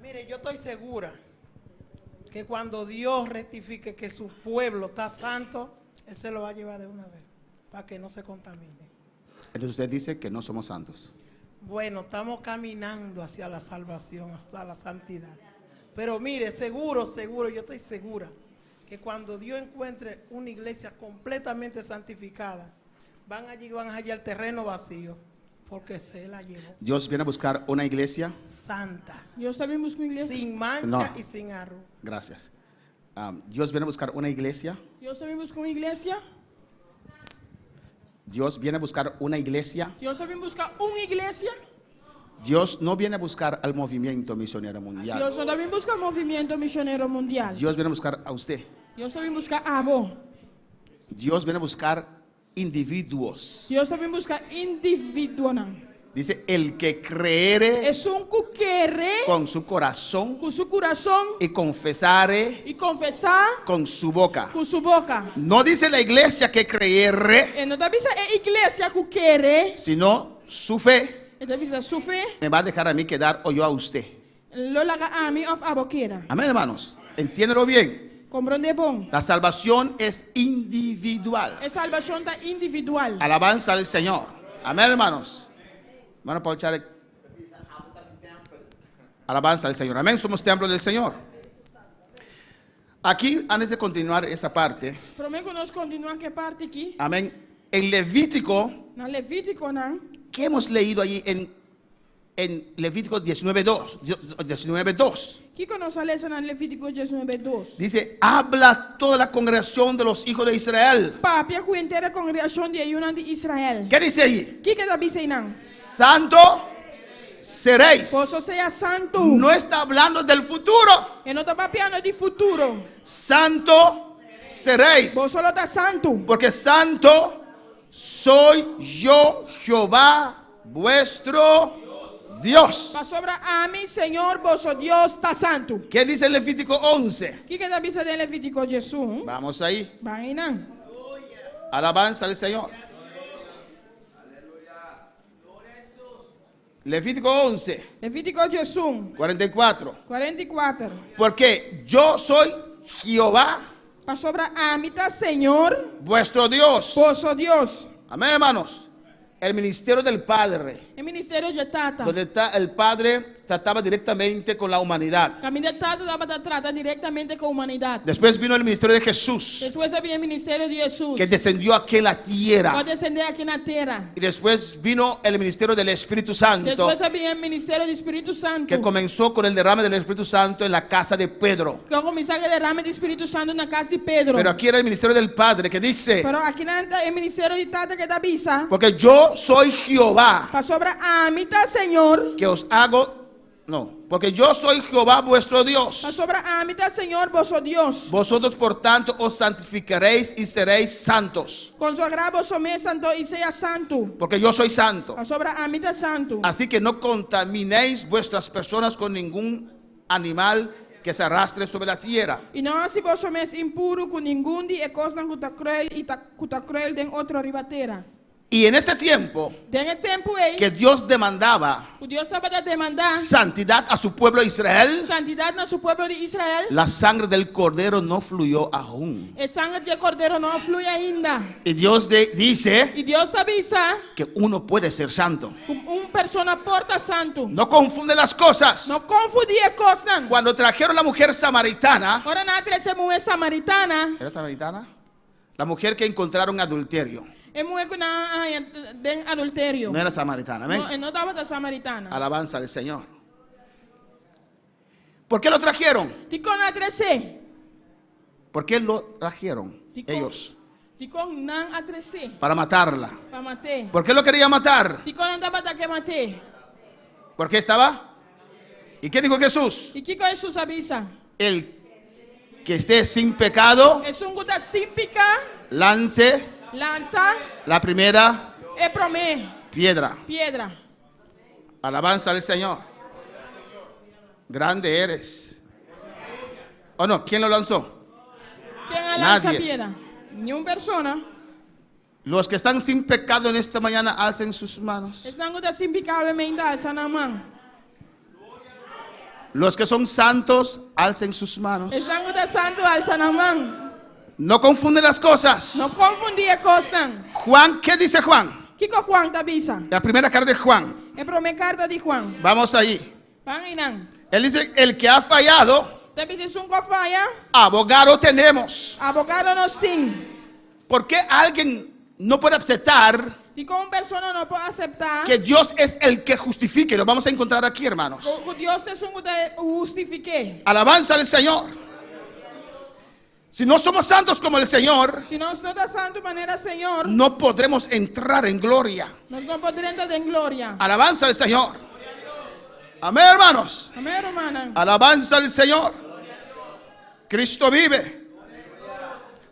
Mire, yo estoy segura que cuando Dios rectifique que su pueblo está santo, Él se lo va a llevar de una vez, para que no se contamine. Entonces usted dice que no somos santos. Bueno, estamos caminando hacia la salvación, hasta la santidad. Pero mire, seguro, seguro, yo estoy segura que cuando Dios encuentre una iglesia completamente santificada, van allí, van a hallar el terreno vacío, porque se la llevó Dios viene a buscar una iglesia. santa, Dios ta bin buska un iglesia. sin mancha No. y sin arruga. Gracias. Dios viene a buscar una iglesia. Dios ta bin buska un iglesia. Dios viene a buscar una iglesia. Dios ta bin buska un iglesia. Dios no viene a buscar al movimiento misionero mundial. Dios no ta bin buska Movimiento Misionero Mundial. Dios viene a buscar a usted. Dios ta bin buska abo. Dios viene a buscar individuos. Dios ta bin buska individuonan. Dice, el que creere Esun ku kere con su corazón ku su kurason y confesare i konfesá con su boca. ku su boka. No dice la iglesia que creyere, E no ta bisa e iglesia ku kere, sino su fe e ta bisa su fe me va a dejar a mí quedar o yo a usted. lo laga ami òf abo keda. Amén, hermanos. Entiéndelo bien. Komprondé bon. La salvación es individual. E salbashon ta individual. Alabanza al Señor. Amén, hermanos. Hermano Paul Charek. Alabanza al Señor. Amén. Somos templo del Señor. Aquí, antes de continuar esta parte, Promé ku nos kontinuá ku e parti aki. amén. En Levítico, Na Levítikonan. ¿qué hemos leído allí en Levítico 19.2? 19.2. Kiko nos a lesa na Levítiko 19, 2? Dice, habla toda la congregación de los hijos de Israel. Papia ku henter kongregashon di e yunan di Israel. ¿Qué dice allí? Kiko e ta bisa einan? Santo seréis. Boso sea santu. No está hablando del futuro. E no ta papiando di futuro. Santo seréis. Boso lo ta santu. Porque santo soy yo, Jehová, vuestro Dios. Pasobra ami, Señor, boso Dios, ta santu. ¿Qué dice Levítico 11? Kiko e ta bisa den Levítiko 11? Vamos ahí. Ban einan. Alabanza al Señor. Levítico 11, Levítiko 11, 44. 44. Porque yo soy Jehová, Pasobra ami ta Señor, vuestro Dios. boso Dios. Amén, hermanos. El ministerio del Padre, E ministerio di Tata. donde está el Padre, trataba directamente con la humanidad. Kaminda Tata tabata trata direktamente ku humanidat. Después vino el ministerio de Jesús, Despues a bin e ministerio di Hesus. que descendió aquí en la A tierra. desendé aki na tera. Y después vino el ministerio del Espíritu Santo, Despues a bin e ministerio di Spiritu Santu. que comenzó con el derrame del Espíritu Santo en la casa de Pedro. Ku a kuminsá ku e derame di Spiritu Santu na kas di Pedro. Pero aquí era el ministerio del Padre que dice, Pero akinan ta e ministerio di Tata ku ta bisa. porque yo soy Jehová, Pasobra ami ta Señor. que os hago, no, Porque yo soy Jehová vuestro Dios. Pasobra ami ta Señor boso Dios. Vosotros por tanto os santificaréis y seréis santos. Konsagrá boso mes anto i sea santu. Porque yo soy santo. Pasobra ami ta santu. Así que no contaminéis vuestras personas con ningún animal que se arrastre sobre la tierra. I no hasi boso mes impuru ku ningun di e kosnan ku ta kruel i ta ku ta kruel den otro riba tera. Y en este tiempo Den e tempu ei que Dios demandaba ku Dios tabata demandá santidad a su pueblo Israel, santidat na su pueblo di Israel, la sangre del cordero no fluyó aún. e sanger dje Kordero no a flui ainda. Y Dios de- dice I Dios ta bisa que uno puede ser santo. ku un persona por ta santu. No confunde las cosas. No konfundí e kosnan. Cuando trajeron la mujer samaritana, Ora nan a trese e muhé samaritana, ¿era samaritana? La mujer que encontraron adulterio. e muhé ku nan a haña den adulterio. No era samaritana, amén. No, e no tabata samaritana. Alabanza al Señor. ¿Por qué lo trajeron? Dikon nan a tres'é? ¿Por qué lo trajeron Dikon, ellos? dikon nan a tres'é? Para matarla. Pa mat'é. ¿Por qué lo querían matar? Dikon nan tabata ke mat'é? ¿Por qué estaba? ¿Y qué dijo Jesús? I kiko Hesus a bisa? El que esté sin pecado, Esun ku ta sin piká, lance lansa la primera e promé piedra. piedra. Alabanza al Señor. Grande eres. ¿O no? ¿Quién lo lanzó? Ken a lansa Nadie. piedra? Niun persona. Los que están sin pecado en esta mañana, alcen sus manos. Esnan ku ta sin piká awe mainta, alsa nan man. Los que son santos, alcen sus manos. Esnan ku ta santu, alsa nan man. No confunden las cosas. No konfundí e kosnan. Juan, ¿qué dice Juan? Kiko Juan ta bisa? La primera carta de Juan. E promé karta di Juan. Vamos ahí. Ban einan. Él dice, el que ha fallado, E ta bisa esun ku a faya, abogado tenemos. abogado nos tin. ¿Por qué alguien no puede aceptar Dikon un persona no por aseptá que Dios es el que justifique? Lo vamos a encontrar aquí, hermanos. ku Dios ta esun ku ta hustifiká. Alabanza al Señor. Si no somos santos como el Señor, Si nos no ta santu manera Señor, no podremos entrar en gloria. nos no por drenta den gloria. Alabanza al Señor. Amén, hermanos. Amèn, rumannan. Alabanza al Señor. Cristo vive.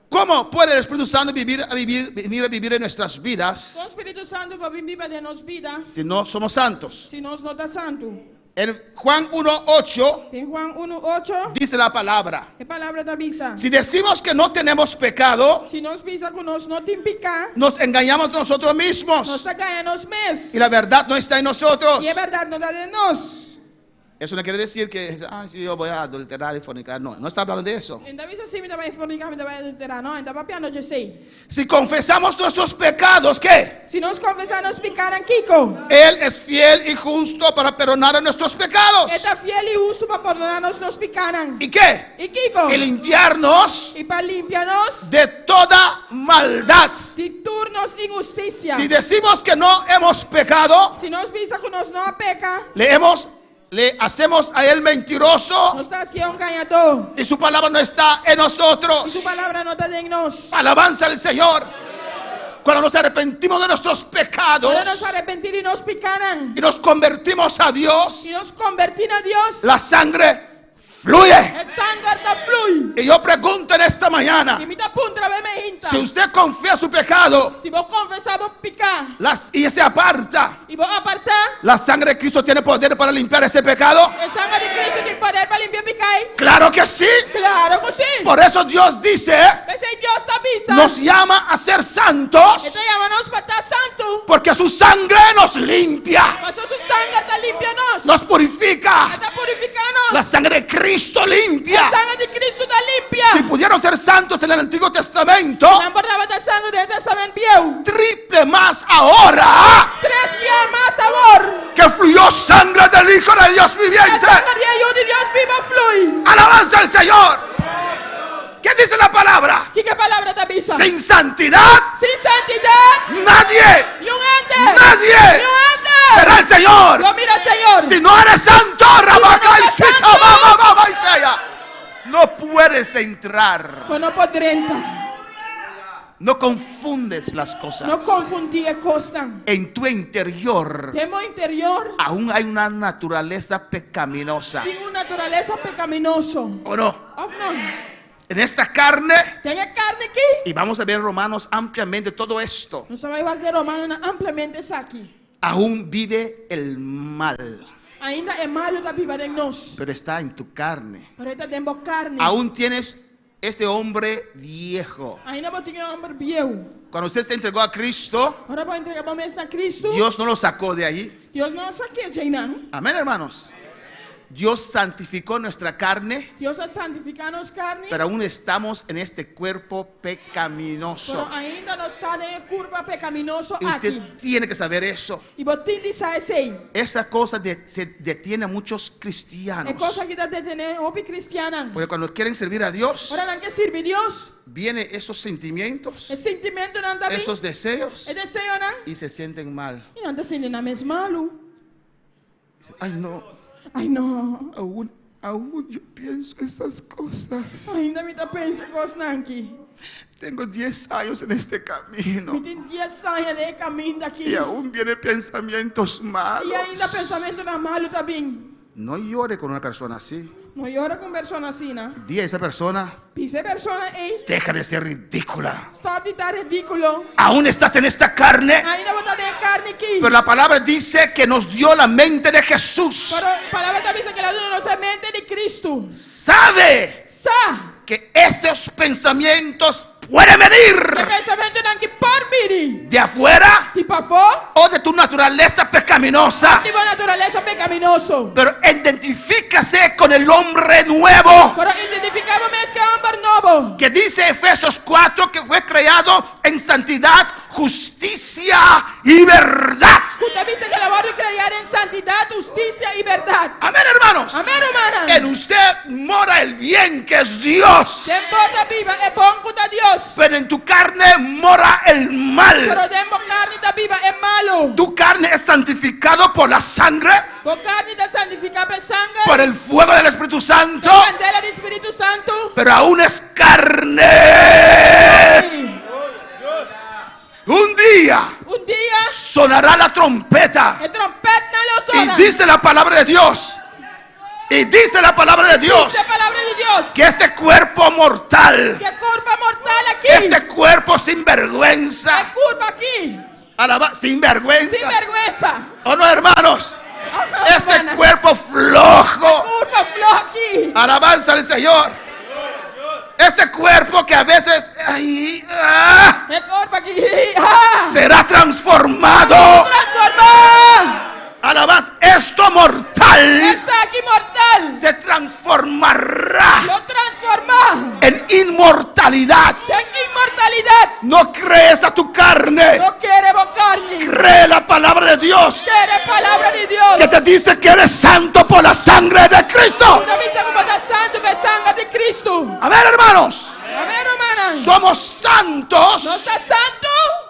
¿Cómo puede el Espíritu Santo vivir, a vivir, venir a vivir en nuestras vidas Kon Spiritu Santu por bin biba den nos bida, si no somos santos? si nos no ta santu? En Juan 1.8 Den Juan 1.8, dice la palabra. e palabra ta bisa. Si decimos que no tenemos pecado, Si nos bisa ku nos no tin piká, nos engañamos nosotros mismos. nos ta gaña nos mes. Y la verdad no está en nosotros. I e bèrdat no ta den nos. Eso no quiere decir que ah, sí, yo voy a adulterar y fornicar. No, no está hablando de eso. E n' ta bisa si mi ta bai forniká, mi ta bai adulterá. No, e n' ta papiando di esei. Si confesamos nuestros pecados, ¿qué? Si nos konfesá nos pikánan, kiko? Él es fiel y justo para perdonar a nuestros pecados. E ta fiel i hustu pa pordoná nos nos pikánan. ¿Y qué? I kiko? Y limpiarnos I pa limpia nos de toda maldad. di tur nos inhustisia. Si decimos que no hemos pecado, Si nos bisa ku nos no a peka, le hemos le hacemos a él mentiroso nos ta hasié un gañadó. y su palabra no está en I nosotros. su palabra no ta den nos. Alabanza al Señor. Cuando nos arrepentimos de nuestros pecados Ora nos arepentí di nos pikánan y nos convertimos a Dios, i nos konvertí na Dios, la sangre fluye. e sanger ta flui. Y yo pregunto en esta mañana, I mi ta puntra awe mainta. si usted confía su pecado Si bo konfesá bo piká las, y se aparta, i bo apartá, ¿la sangre de Cristo tiene poder para limpiar ese pecado? e sanger di Kristu tin poder pa limpia e piká? Claro que sí. Klaro ku sí. Por eso Dios dice, P'esei Dios ta bisa, nos llama a ser santos E ta yama nos pa ta santu, porque su sangre nos limpia, pasobra su sanger ta limpia nos. nos purifica. E ta purifiká nos. La sangre de Cristo limpia. E sanger di Kristu ta limpia. Si pudieron ser santos en el Antiguo Testamento, Nan por tabata santu den Tèstamènt Bieu. triple más ahora Tres bia mas awor. que fluyó sangre del Hijo de Dios viviente. E sanger di e Yu di Dios bibu a flui. Alabanza al Señor. ¿Qué dice la palabra? Kiko e palabra ta bisa? Sin santidad, Sin santidat, nadie, niun hende, nadie niun hende verá al Señor. Lo mira Señor. Si no eres santo, Rabacá y no eres Sita, santo. ba, ba, ba, ba, y sea, no puedes entrar. Bo no por drenta. No confundes las cosas. No konfundí e kosnan. En tu interior Den bo interior aún hay una naturaleza pecaminosa. tin un naturalesa pekaminoso. ¿O no? Òf no? En esta carne, Den e karni akí, y vamos a ver en Romanos ampliamente todo esto, nos ta bai wak den Romanonan ampliamente esaki. aún vive el mal, Ainda e malu ta biba den nos, pero está en tu carne. pero e ta den bo karni. Aún tienes este hombre viejo. Ainda bo tin e hòmber bieu. Cuando usted se entregó a Cristo, Ora bo entrega bo mes na Kristu, Dios no lo sacó de ahí. Dios no a sak'é djeinan. Amén, hermanos. Dios santificó nuestra carne, Dios a santifiká nos karni, pero aún estamos en este cuerpo pecaminoso. pero ainda nos ta den e kurpa pekaminoso Y usted aki. tiene que saber eso. I bo tin di sa esei. Esa cosa de- se detiene a muchos cristianos. E kos aki ta detené hopi kristiannan. Porque cuando quieren servir a Dios, Ora nan ke sirbi Dios, vienen esos sentimientos, e sintimentunan ta bin, esos deseos, e deseonan, y se sienten mal. i nan ta sinti nan mes malu. Dicen, Ay, no. Ay, no. Aún, aún yo pienso esas cosas. Ainda mi ta pensa e kosnan aki. Tengo 10 años en este camino. Mi tin dies aña den e kaminda aki. Y aún vienen pensamientos malos. I ainda pensamentunan malu ta bin. No llore con una persona así. No yora ku un persona asina. Di a esa persona, Bisa e persona ei. Deja de ser ridícula. Stòp di ta ridíkulo. Aún estás en esta carne. Ainda bo ta den e karni aki. Pero la palabra dice que nos dio la mente de Jesús. Pero palabra ta bisa ku el a duna nos e mente di Kristu. Sabe. Sa. Que esos pensamientos pueden venir. E pensamentunan ki por bini. De afuera. Di pafó. O de tu naturaleza pecaminosa. Òf di bo naturalesa pekaminoso. Pero identifícase con el hombre nuevo. Pero identifiká bo mes ku e hòmber nobo. Que dice Efesios 4 que fue creado en santidad, justisia y verdad. Ku ta bisa ku el a wòrdu kreá den santidat, hustisia i bèrdat. Amén, hermanos. Amén, rumannan. En usted mora el bien que es Dios. Den bo ta biba e bon ku ta Dios. Pero en tu carne mora el mal. Pero den bo karni ta biba e malu. Tu carne es santificado por la sangre. Bo karni ta santifiká pa e sanger. Por el fuego del Espíritu Santo. Pa e kandela di Spiritu Santu. Pero aún es carne. Un dia. Un dia. Sonará la trompeta. E trompetnan lo sona. Y dice la palabra de Dios. Y dice la palabra de Dios. Dice palabra de Dios. Que este cuerpo mortal. Que curpa mortal aquí. Este cuerpo sin vergüenza. E curpa aki. Alaba, sin vergüenza. Sin vergüenza. ¿O no, hermanos? Oh, Este hermana. cuerpo flojo. E curpa floho aki. Alabanza al Señor. Este cuerpo que a veces ay, ah, E curpa aki. Ah, será transformado. Transformá. Alabanza, esto mortal Esaki mortal se transformará lo transformá en inmortalidad. den inmortalidat. No crees a tu carne. No kere bo karni. Cree la palabra de Dios. Kere palabra di Dios. Que te dice que eres santo por la sangre de Cristo. Ku ta bisa ku bo ta santu pa e sanger di Cristo. Amén, hermanos. Amén, rumannan. Somos santos. Nos ta santu.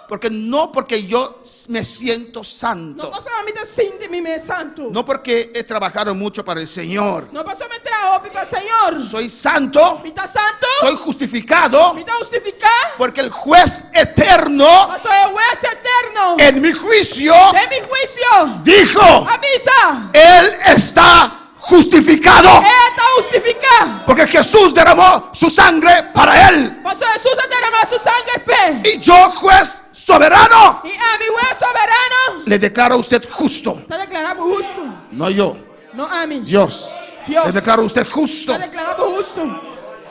Porque no porque yo me siento santo. No pasobra mi ta sinti mi mes santu. No porque he trabajado mucho para el Señor. No pasobra mi a traha hopi pa Señor. Soy santo. Mi ta santu. Soy justificado. Mi ta hustifiká. Porque el juez eterno. Pasobra e hues eterno. En mi juicio. Den mi huisio. Dijo. A bisa. Él está justificado. E ta hustifiká. Porque Jesús derramó su sangre para él. Pasobra Hesus a deramá su sanger p'e. Y yo, juez soberano. I ami, hues soberano. Le declaro a usted justo. Ta deklará bo hustu. No yo. No ami. Dios. Dios. Le declaro a usted justo. Ta deklará bo hustu.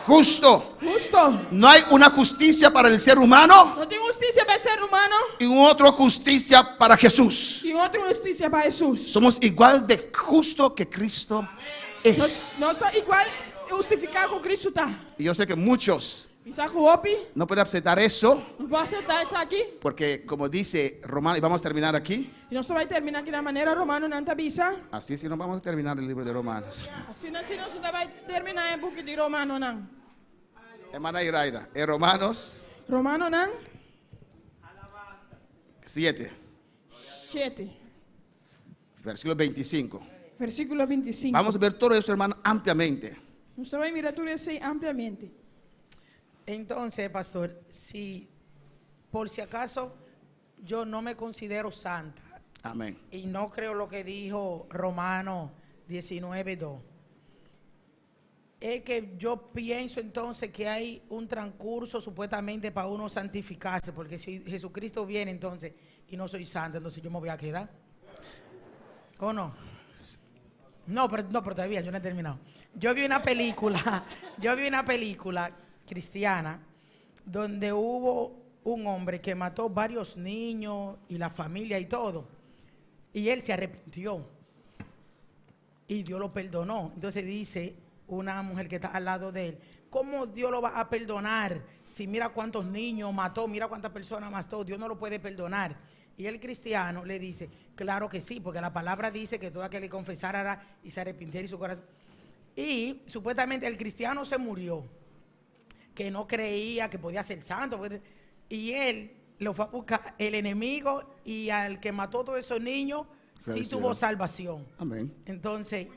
Justo. Hustu. No hay una justicia para el ser humano. No tin hustisia pa e ser humano. Y otra justicia para Jesús. I otro hustisia pa Hesus. Somos igual de justo que Cristo es. Nos ta igual hustifiká ku Cristo ta. Y yo sé que muchos Mi sa ku hopi no pueden aceptar eso. no por aseptá esaki. Porque como dice Romano, y vamos a terminar aquí. I nos ta bai terminá aki na manera Romanonan ta bisa. Así es, y no vamos a terminar el libro de Romanos. Asina si nos ta bai terminá e buki di Romanonan. Hermana Iraida, en Romanos Romanonan 7. 7. Versículo 25. Versíkulo 25. Vamos a ver todo eso, hermano, ampliamente. Nos ta bai mira tur esei ampliamente. Entonces, pastor, si Por si acaso, yo no me considero santa. Amén. Y no creo lo que dijo Romano 19.2. Es que yo pienso entonces que hay un transcurso supuestamente para uno santificarse, porque si Jesucristo viene entonces y no soy santo, entonces yo me voy a quedar. ¿O no? No, pero, no, pero todavía yo no he terminado. Yo vi una película, yo vi una película cristiana donde hubo un hombre que mató varios niños y la familia y todo. Y él se arrepintió. Y Dios lo perdonó. Entonces dice una mujer que está al lado de él, ¿cómo Dios lo va a perdonar si mira cuántos niños mató, mira cuántas personas mató? Dios no lo puede perdonar. Y el cristiano le dice, claro que sí, porque la palabra dice que todo aquel que confesara y se arrepintiera y su corazón. Y supuestamente el cristiano se murió, que no creía que podía ser santo. Y él lo fue a buscar el enemigo y al que mató a todos esos niños, sí tuvo salvación. Amén. Entonces,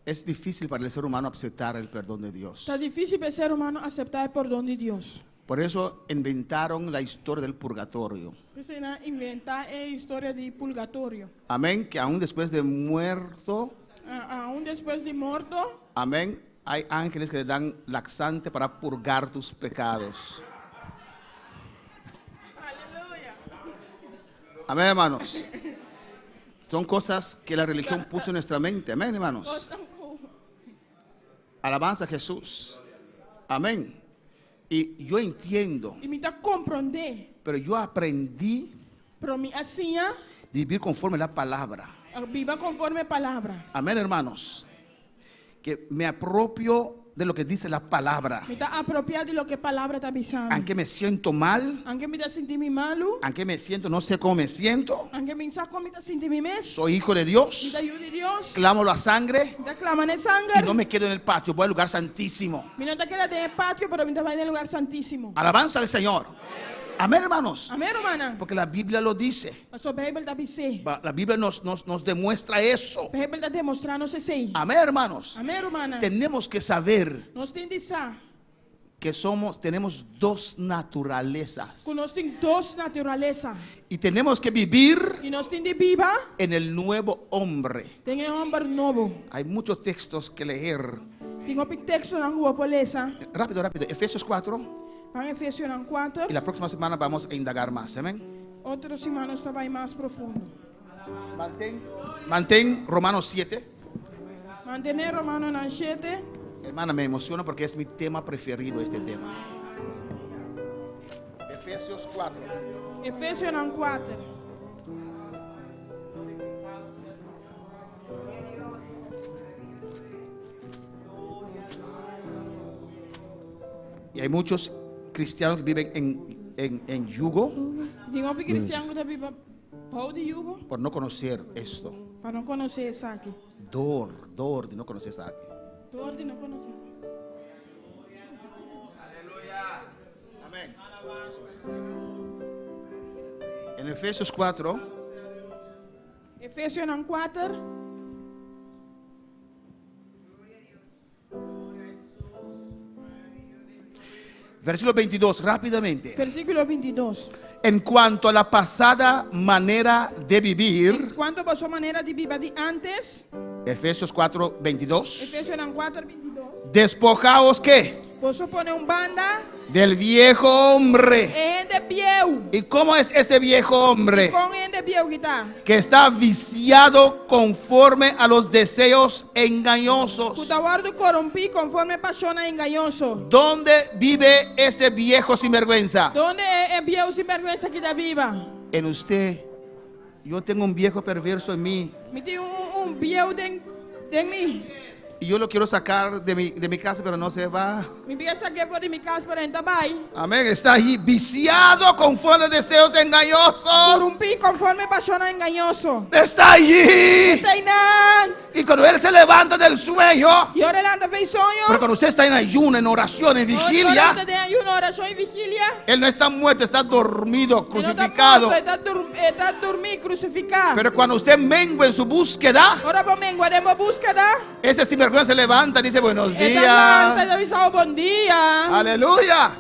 Es difícil para el ser humano aceptar el perdón de Dios. Ta difísil pa e ser humano aseptá e pordon di Dios. Por eso inventaron la historia del purgatorio. P'esei nan a inventá e historia di purgatorio. Amén, que aún después de muerto, Aun despues di morto. Amén, hay ángeles que te dan laxante para purgar tus pecados. Aleluya. Amén, hermanos. Son cosas que la religión puso en nuestra mente. Amén, hermanos. Alabanza a Jesús. Amén. Y yo entiendo. I mi ta komprondé. Pero yo aprendí. Pero mi a siña. Vivir conforme la palabra. Biba konforme palabra. Amén, hermanos. Que me apropio de lo que dice la palabra. Mi ta apropiá di loke palabra ta bisa mi. Aunque me siento mal. Aunke mi ta sinti mi malu. Aunque me siento, no sé cómo me siento. Aunke mi n'sa kon mi ta sinti mi mes. Soy hijo de Dios. Mi ta yu di Dios. Clamo la sangre. Mi ta klama na e sanger. Y no me quedo en el patio, voy al lugar santísimo. Mi no ta keda den e patio, pero mi ta bai den e lugar santísimo. Alabanza al Señor. Amén, hermanos. Amén, rumannan. Porque la Biblia lo dice. Pasobra Beibel ta bis'é. La Biblia nos, nos, nos demuestra eso. Beibel ta demostrá nos esei. Amén, hermanos. Amén, rumannan. Tenemos que saber Nos tin di sa. que somos, tenemos dos naturalezas. Ku nos tin dos naturalesa. Y tenemos que vivir I nos tin di biba. en el nuevo hombre. Den e hòmber nobo. Hay muchos textos que leer. Tin hopi tekstonan ku bo por lesa. Rápido, rápido. Efesios 4. Ban Efesionan 4. Y la próxima semana vamos a indagar más. Amén. Otro siman nos ta bai mas profundo. Mantén, mantén Romanos 7. Mantené Romanonan 7. Hermana, me emociono porque es mi tema preferido este tema. Efesios 4. Efesionan 4. Y hay muchos cristianos que viven en, en, en yugo. Tin hopi kristian ku ta biba bou di yugo. Por no conocer esto. Pa no konosé esaki. Dor, dor di no konosé esaki. Dor di no konosé esaki. Aleluya. Amén. En Efesios 4. Efesionan 4. Versículo 22, rápidamente. Versíkulo 22. En cuanto a la pasada manera de vivir. En kuanto boso manera di biba di antes. Efesios 4, 22. Efesionan 4, 22. Despojaos qué? Boso pone un banda. Del viejo hombre. E hende bieu. ¿Y cómo es ese viejo hombre? Kon e hende bieu aki ta? Que está viciado conforme a los deseos engañosos. Ku ta wòrdu korompí konforme pashonnan engañoso. ¿Dónde vive ese viejo sinvergüenza? Donde e e bieu sinbèrgwensa aki ta biba? En usted. Yo tengo un viejo perverso en mí. Mi tin un un bieu den den mi. Y yo lo quiero sacar de mi, de mi casa, pero no se va. Mi ke sak'é for di mi kas, pero e n'ta bai. Amén. Está ahí viciado conforme a deseos engañosos. Korumpí konforme pashonnan engañoso. Está allí. Ta einan. Y cuando él se levanta del sueño. I ora e lanta for di soño. Pero cuando usted está en ayuno, en oración, en vigilia. Ora bo ta den ayuno, orashon i vigilia. Él no está muerto, está dormido, crucificado. E no ta morto, e ta durmí, krusifiká. Pero cuando usted mengua en su búsqueda. Ora bo mengua den bo búskeda. Ese sinvergüenza se levanta y dice buenos E ta lanta días. i ta bisa bo bon dia. Aleluya.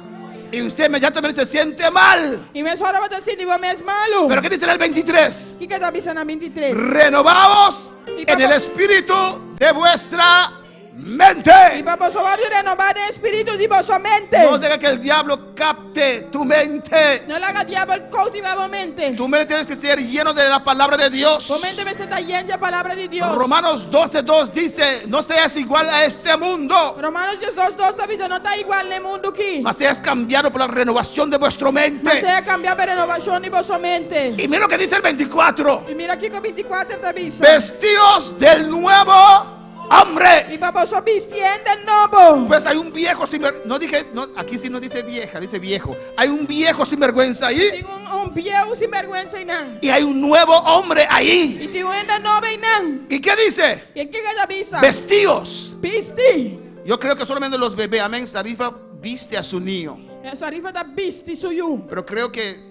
Y usted inmediatamente se siente mal. I mesora bo ta sinti bo mes malu. Pero ¿qué dice en el 23? Kiko e ta bisa na 23? Renovaos Y en papá- el espíritu de vuestra mente. I pa boso wòrdu renobá den spiritu di boso mente. No deja que el diablo capte tu mente. No laga diabel koutivá bo mente. Tu mente tiene que ser lleno de la palabra de Dios. Bo mente mester ta yen di e palabra di Dios. Romanos 12:2 dice, no seas igual a este mundo, Romanos 12, 2 ta bisa no ta igual na e mundu akí. mas seas cambiado por la renovación de vuestro mente. Ma sea kambiá pa renovashon di boso mente. Y mira lo que dice el 24. I mira kiko 24 ta bisa. Vestíos del nuevo hombre. I pa boso bisti e hende nobo. Pues hay un viejo sinvergüenza. No dije, no, aquí sí no dice vieja, dice viejo. Hay un viejo sinvergüenza ahí. Tin un, un bieu sinbergüensa einan. Y hay un nuevo hombre ahí. I tin un hende nobo einan. ¿Y qué dice? I kiko e ta bisa? Vestíos. Bisti. Yo creo que solamente los bebés, amén. Sarifa viste a su niño. Sarifa ta bisti su yu. Pero creo que,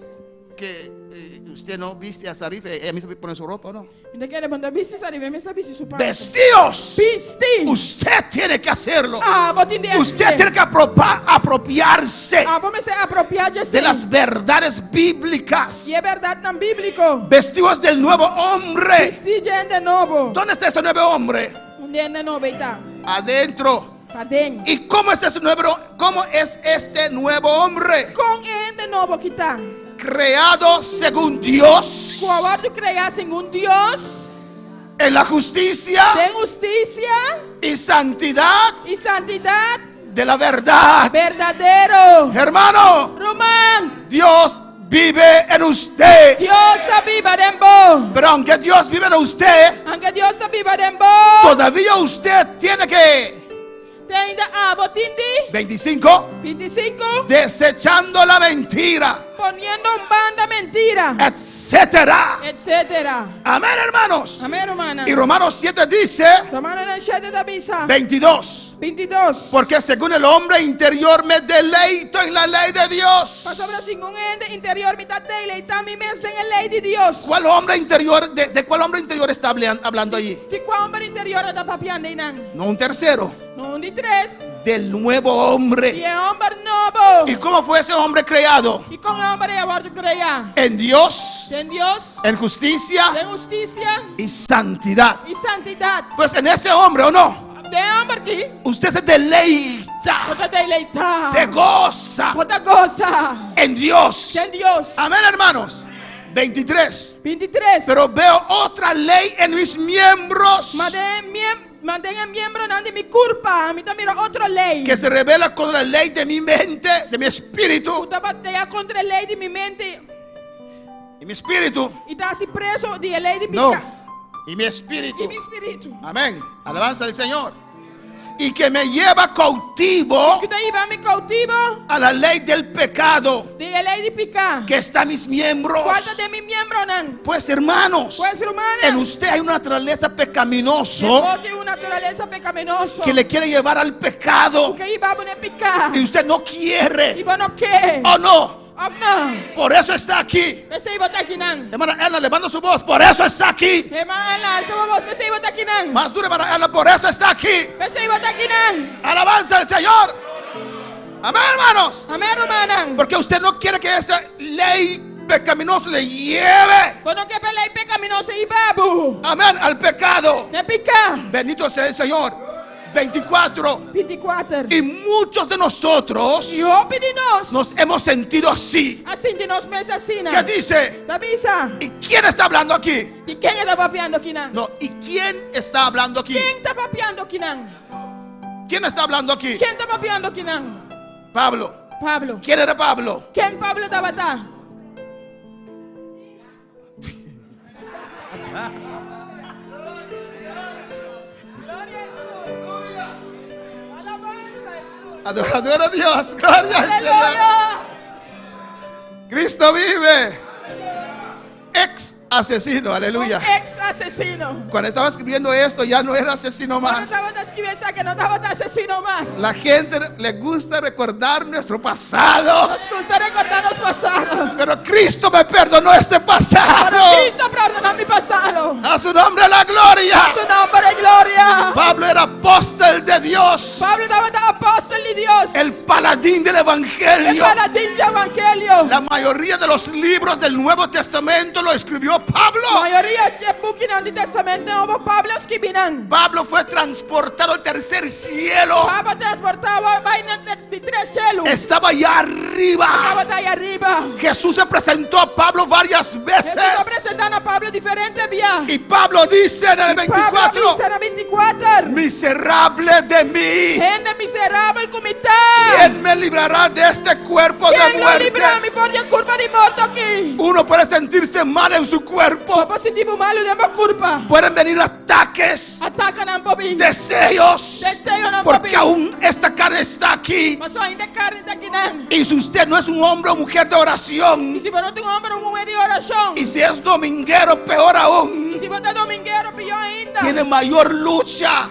que eh, usted no viste a Sarifa. Ella misma pone su ropa, ¿o no? Mi ta kere bo no ta bisti Sarifa, e mes ta bisti su paña. Vestíos. Bisti. Usted tiene que hacerlo. Abo tin di Usted tiene que apropiarse Abo mester apropiá di de las verdades bíblicas. Di e bèrdatnan bíbliko. Vestíos del nuevo hombre. Bisti di e hende nobo. ¿Dónde está ese nuevo hombre? Unda e hende nobo ei ta? Adentro. Paden. ¿Y cómo es ese nuevo, cómo es este nuevo hombre? Kon e hende nobo akí ta. Creado según Dios. Ku a wòrdu kreá segun Dios. En la justicia. Den hustisia. Y santidad. I santidat. De la verdad. Berdadero. Hermano. Ruman. Dios vive en usted. Dios ta biba den bo. Pero aunque Dios vive en usted, Aunke Dios ta biba den bo. todavía usted tiene que Te ainda abo tin di 25 25 desechando la mentira, poniendo un banda mentira, etcétera. etcétera. Amén, hermanos. Amèn, rumannan. Y Romanos 7 dice Romanonan 7 ta bisa 22. 22. Porque según el hombre interior me deleito en la ley de Dios. Pasobra segun e hende interior mi ta deleitá mi mes den e lei di Dios. ¿Cuál hombre interior? ¿De cuál hombre interior está hablando allí? Di kua hòmber interior e ta papiando einan? No un tercero. No un di tres. Del nuevo hombre. Di e hòmber nobo. ¿Y cómo fue ese hombre creado? I kon e hòmber ei a wòrdu kreá? En Dios, Den Dios. en justicia Den hustisia. y santidad. I santidat. Pues en ese hombre, ¿o no? Den e hòmber akí. Usted se deleita. Bo ta deleitá. Se goza. Bo ta gosa. En Dios. Den Dios. Amén, hermanos. 23. 23. Pero veo otra ley en mis miembros. Ma den ma den e miembronan di mi kurpa, mi ta mira otro lei. Que se rebela contra la ley de mi mente, de mi espíritu. Ku ta bataya kontra e lei di mi mente. Y mi espíritu. I ta hasi preso di e lei di mi No. Y mi espíritu. I mi spiritu. Amén. Alabanza al Señor. Y que me lleva cautivo Ku ta hiba mi koutivo a la ley del pecado di e lei di piká. que está en mis miembros. Kual ta den mi miembronan? Pues hermanos, Pues rumannan. en usted hay una naturaleza pecaminoso Den bo tin un naturalesa pekaminoso. que le quiere llevar al pecado Ke hiba bo na piká. y usted no quiere. I bo no ke. ¿O no? Òf no? Por eso está aquí. P'esei bo ta akinan. Hermana Elna, levanta su voz. Por eso está aquí. Ruman Elna, alsa bo bos. P'esei bo ta akinan. Más duro, hermana Elna, por eso está aquí. P'esei bo ta akinan. Alabanza al Señor. Amén, hermanos. Amèn, rumannan. Porque usted no quiere que esa ley pecaminosa le lleve. Bo no ke pa e lei pekaminoso hiba bo. Amén, al pecado. Na piká. Bendito sea el Señor. 24. 24. Y muchos de nosotros I hopi di nos. nos hemos sentido así. A sinti nos mes asina. ¿Qué dice? Ta bisa. ¿Y quién está hablando aquí? Di ken e ta papiando akinan? No, ¿y quién está hablando aquí? Ken ta papiando akinan? ¿Quién está hablando aquí? Ken ta papiando akinan? Pablo. Pablo. ¿Quién era Pablo? Ken Pablo tabata? Adorador a Dios, gloria al Señor. Cristo vive. Ex asesino, aleluya. Un eks asesino. Cuando estaba escribiendo esto ya no era asesino Ora más. tabata skirbi esaki, e no tabata asesino mas. La gente le gusta recordar nuestro pasado. Nos gusta rekordá nos pasado. Pero Cristo me perdonó este pasado. Pero Cristo a pordoná mi pasado. A su nombre la gloria. A su nòmber e gloria. Pablo era apóstol de Dios. Pablo tabata apòstel di Dios. El paladín del E Evangelio. paladín di evangelio. La mayoría de los libros del Nuevo Testamento lo escribió Pablo. Mayoria di e bukinan di Tèstamènt Nobo, Pablo a skibi nan. Pablo fue transportado al tercer cielo. Pablo a transportá bai na di tres shelu. Estaba allá arriba. Tabata ei ariba. Jesús se presentó a Pablo varias veces. Hesus a presentá na Pablo diferente bia. Y Pablo dice en el I Pablo a 24, bisa na 24. Miserable de mí. Hende miserabel ku mi ta. ¿Quién me librará de este cuerpo de Ken lo muerte? libra mi for di e kurpa di morto aki? Uno puede sentirse mal en su cuerpo. Bo por sinti bo malu den bo kurpa. Pueden venir ataques, Atakenan por bin. deseos, Deseonan por porque bin. aún esta carne está aquí. Paso ainda e karni ta akinan. Y si usted no es un hombre o mujer de oración, I si bo no ta un hòmber òf muhé di orashon. y si es dominguero, peor aún, I si bo ta dominguero, pió ainda. tiene mayor lucha.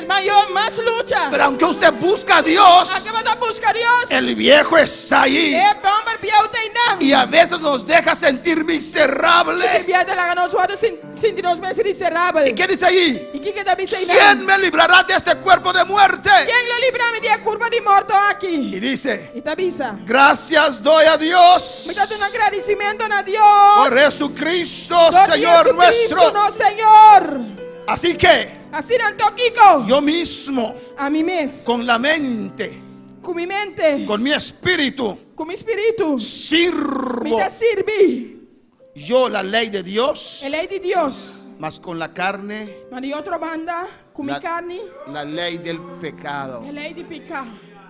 Mayor, mas lucha. Pero aunque usted busca a Dios, Aunke bo ta buska Dios, el viejo está ahí. E hòmber bieu ta einan. Y a veces nos deja sentir miserable. I bia ta laga nos wòrdu sinti nos mes miserabel. ¿Y qué dice allí? I kiko e ta bisa einan? ¿Quién me librará de este cuerpo de muerte? Ken lo libra mi di e kurpa di morto aki? Y dice, I ta bisa, gracias doy a Dios Mi ta duna gradisimentu na Dios. por Jesucristo, Dor di Señor Jesucristo, nuestro. nos Señor. Así que Asina anto kiko. Yo mismo. Ami mes. Con la mente. Ku mi mente. Con mi espíritu. Ku mi spiritu. Sirvo. Mi ta sirbi. Yo la ley de Dios. E lei di Dios. Mas con la carne. Ma di otro banda, ku mi karni. La ley del pecado. E lei di piká.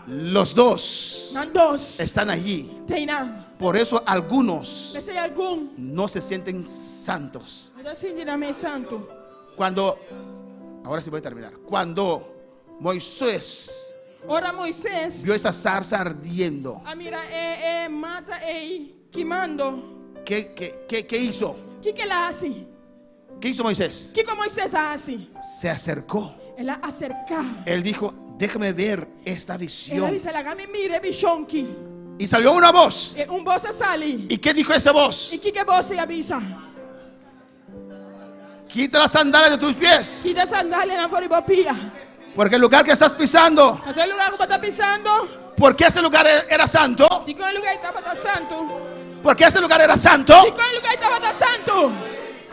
Los dos. Nan dos. Están allí. Ta einan. Por eso algunos. P'esei algun. No se sienten santos. No ta sinti nan mes santu. Cuando, ahora sí voy a terminar. Cuando Moisés Ora Moisés vio esa zarza ardiendo, a mira e e mata ei kimando. ¿qué, qué, qué, qué hizo? Kiko el a hasi? ¿Qué hizo Moisés? Kiko Moisés a hasi? Se acercó. El a aserká. Él dijo, déjame ver esta El a visión. bisa laga mi mira e vishon ki. Y salió una voz. I un bos a sali. ¿Y qué dijo esa voz? I kiko e bos ei a bisa? Quita las sandalias de tus pies. Kita sandalianan for di bo pia. Porque el lugar que estás pisando. Paso e lugá ku bo ta pisando. ¿Por qué ese lugar era santo? Dikon e lugá ei tabata santu? ¿Por qué ese lugar era santo? Dikon e lugá ei tabata santu?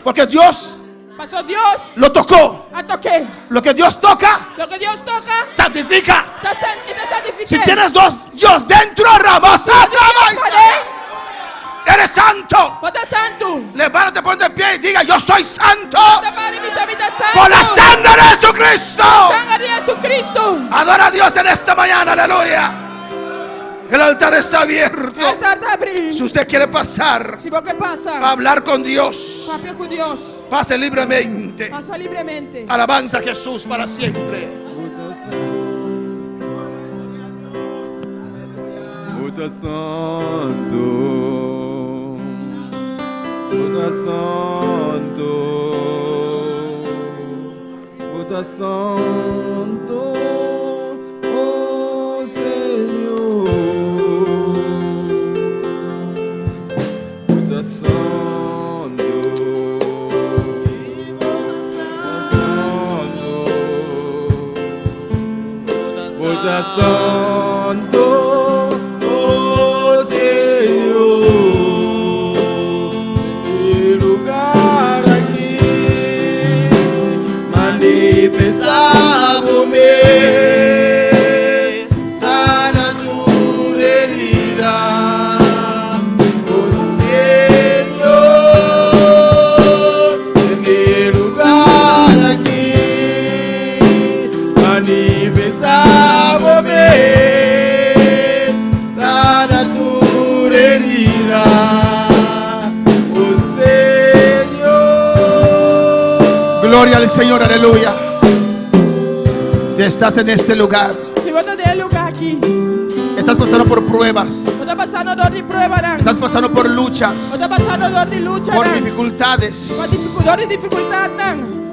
Porque Dios Paso Dios lo tocó. a tok'é. Lo que Dios toca, Loke Dios toka, santifica. ta san, e ta santifik'é. Si tienes dos Dios dentro, Ramasa, eres santo. Bo ta santu. Levántate, ponte en pie y diga, yo soy santo. Lanta para i bisa mi ta santu. Por la sangre de Jesucristo. Sanger di Jesucristo. Adora a Dios en esta mañana, aleluya. El altar está abierto. E altar ta habrí. Si usted quiere pasar Si bo ke pasa a hablar con Dios, papia ku Dios. pase libremente. Pasa libremente. Alabanza a Jesús para siempre. Bo ta santu, Bo ta santu, Bo ta santu, oh Señor. Bo ta santu, Bo ta santu, oh Señor. E lugar aki manifestá bo mes, sana tur herida, oh Señor. Den e lugar aki manifestá bo mes, sana tur herida, oh Señor. Gloria al Señor, aleluya. Si estás en este lugar, Si bo ta den e lugá aki, Estás pasando por pruebas. Bo ta pasando dor di pruebanan. Estás pasando por luchas. Bo ta pasando dor di luchanan. Por dificultades. Pa dor di difikultatnan.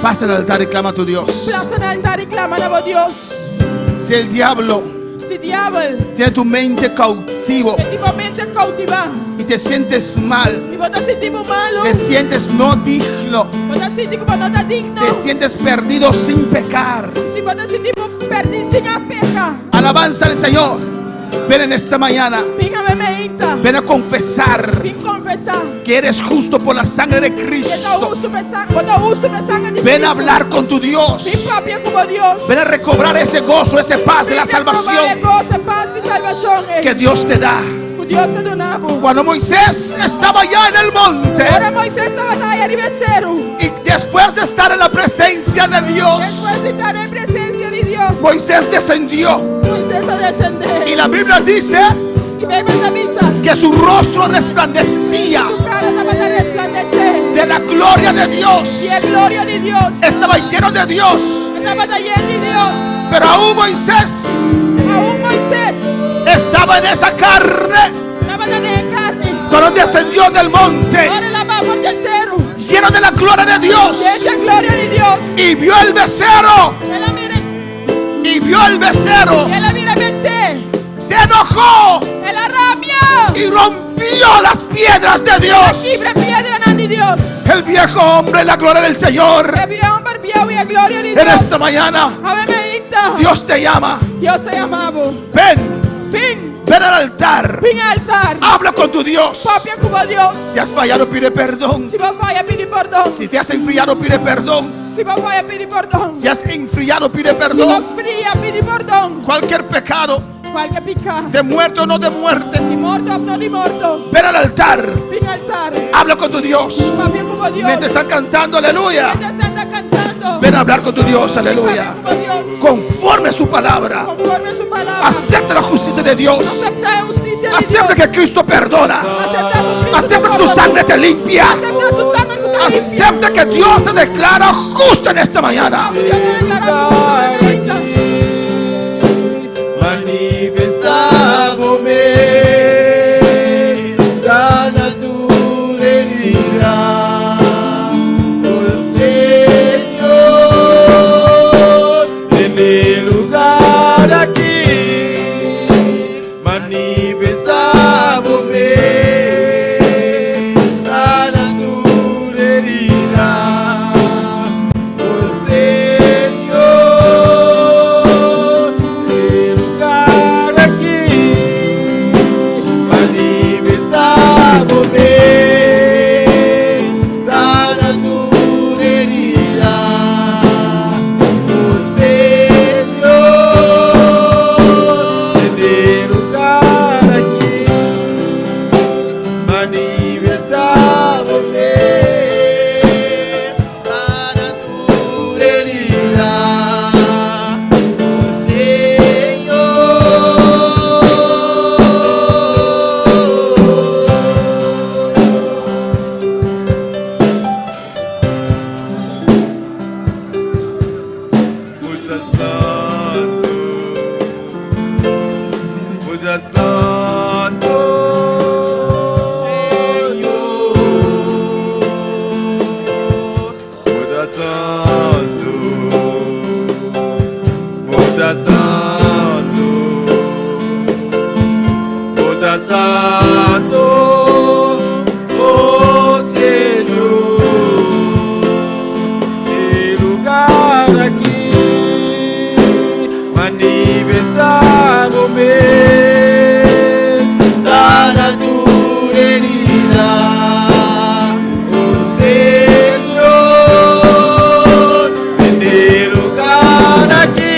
Pasa al altar y clama a tu Dios. Pasa na altar i klama na bo Dios. Si el diablo Si diabel tiene tu mente cautivo e tin bo mente koutivá y te sientes mal, i bo ta sinti bo malu, te sientes no digno, bo ta sinti ku bo no ta digno, te sientes perdido sin pecar. si bo ta sinti bo pèrdí sin a peka, Alabanza al Señor. Ven en esta mañana. bin awe meinta, Ven a confesar bin konfesá que eres justo por la sangre de ku e ta Cristo. hustu pa e sang- bo ta hustu pa e sanger di Ven a Cristo. hablar con tu Dios. Bin papia ku bo Dios. Ven a recobrar ese gozo, ese paz de la Bin rekobrá e salvación goso, pas di salbashon ei que Dios te da. ku Dios ta duna bo. Cuando Moisés estaba ya en el monte Ora Moisés tabata aya riba e seru. y después de estar en la presencia de Dios, Despues di ta den presensia di Dios, Moisés descendió. Moisés a desendé. Y la Biblia dice I Beibel ta bisa que su rostro resplandecía su kara tabata resplandesé de la gloria de Dios. di e gloria di Dios. Estaba lleno de Dios. E tabata yen di Dios. Pero aún Moisés Aún Moisés estaba en esa carne tabata den e karni. cuando descendió del monte Ora el a baha for di e seru. lleno de la gloria de Dios Yen di e gloria di Dios. y vio el becerro El a mira, y vio el becerro, el a mira e besé. se enojó El a rabia. y rompió las piedras de Dios. Kibra e piedranan di Dios. El viejo hombre, la gloria del Señor. E bieu hòmber bieu i e gloria di En Dios. esta mañana, Awe mainta. Dios te llama. Dios ta yama bo. Ven, Bin. ven al altar. Bin altar. Habla con tu Dios. Papia ku bo Dios. Si has fallado, pide perdón. Si bo a faya, pidi pordon. Si te has enfriado, pide perdón. Si bo a faya, pidi pordon. Si has enfriado, pide Si bo perdón. fria, pidi pordon. Cualquier pecado, Kualke piká. de muerte o no de muerte, Di morto òf no di morto. ven al altar. Bin altar. Habla con tu Dios. Papia ku bo Dios. Mientras están cantando, aleluya. Mientras nan ta kantando. Ven a hablar con tu Dios, aleluya. Papia ku bo Dios. Conforme a su palabra. Konforme su palabra. Acepta la justicia de Dios. Aseptá e hustisia di Acepta Dios. que Cristo perdona. Aseptá ku Cristo Acepta que su sangre te limpia. Aseptá su sanger ku ta limpia. Acepta que Dios te declara justo en esta mañana. Dios ta deklará hustu awe mainta. Manifestá bo mes, sana tur herida. Oh Señor, den e lugar aki, manifestá bo mes, sana tur herida. Oh Señor, den e lugar aki, manifestá bo mes, sana tur herida. Oh Señor, den e lugar aki, manifestá bo mes, sana tur herida. Oh Señor. Mucha santo, mucha santo, Señor, mucha santo, mucha santo, mucha santo, oh Señor, e lugar aki, manifestá bo mes, sana tur herida. Oh Señor, den e lugar lugar aki,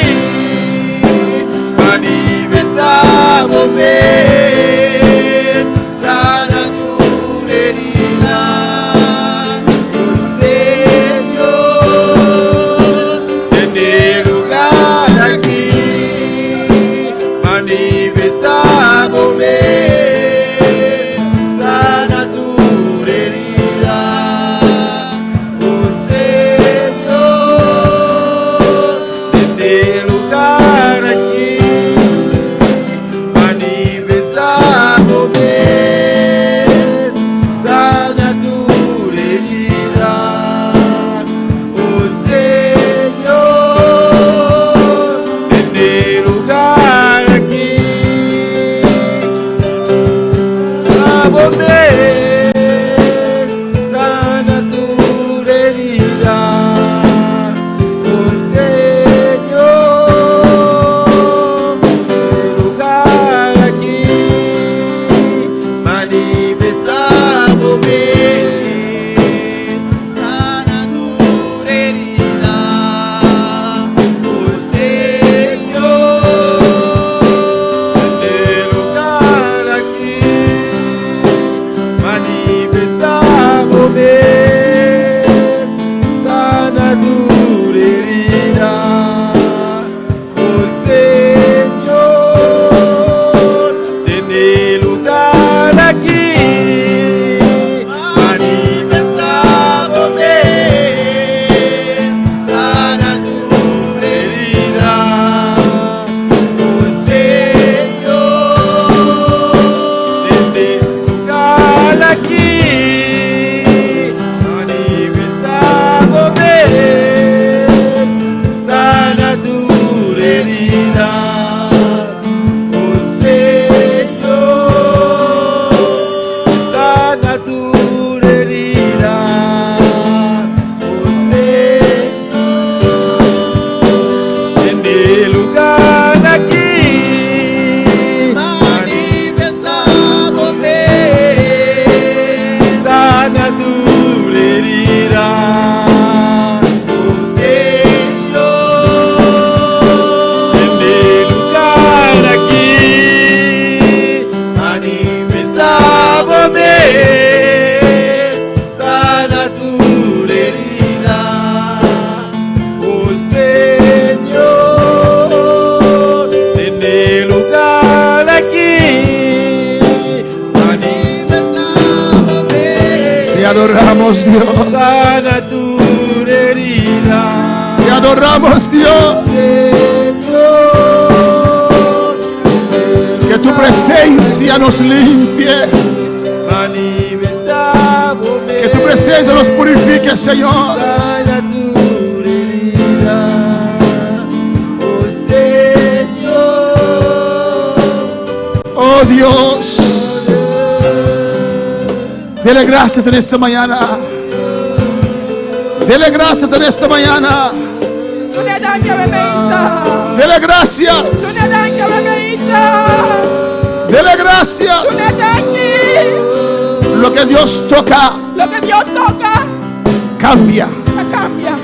adoramos, Dios. Sana tur herida. Te adoramos, Dios. Que tu presencia nos limpie. Manifestá bo mes. Que tu presencia nos purifique, Señor. Sana tur herida. Oh Señor. Oh Dios. Dele gracias en esta mañana. Dele gracias en esta mañana. Dun'é danki awe mainta. Dele gracias. Dun'é danki awe mainta. Dele gracias. Dun'é danki. Lo que Dios toca, Loke Dios toka, cambia. ta kambia.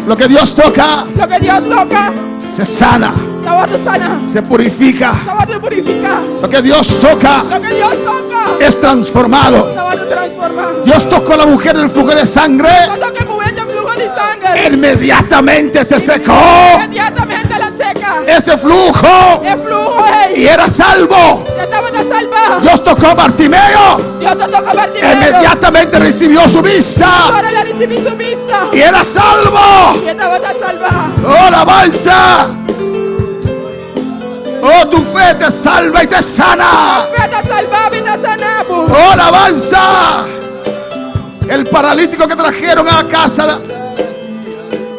Lo que Dios toca, Loke Dios toka, se sana, ta wòrdu saná. se purifica. Ta wòrdu purifiká. Lo que Dios toca Loke Dios toka, es transformado. ta wòrdu transformá. Dios tocó a la mujer del flujo de sangre. Dios a toka e muhé di fluho di sanger. Inmediatamente se secó Inmediatamente el a seka. ese flujo E fluho ei. y era salvo. E tabata salbá. Dios tocó a Bartimeo. Dios a toka Bartimeo. Inmediatamente recibió su vista Mesora el a risibí su bista. y era salvo. I e tabata salbá. Oh, alabanza. Oh, tu fe te salva y te sana. Bo fe ta salba bo i ta sana bo. Oh, alabanza. El paralítico que trajeron a casa,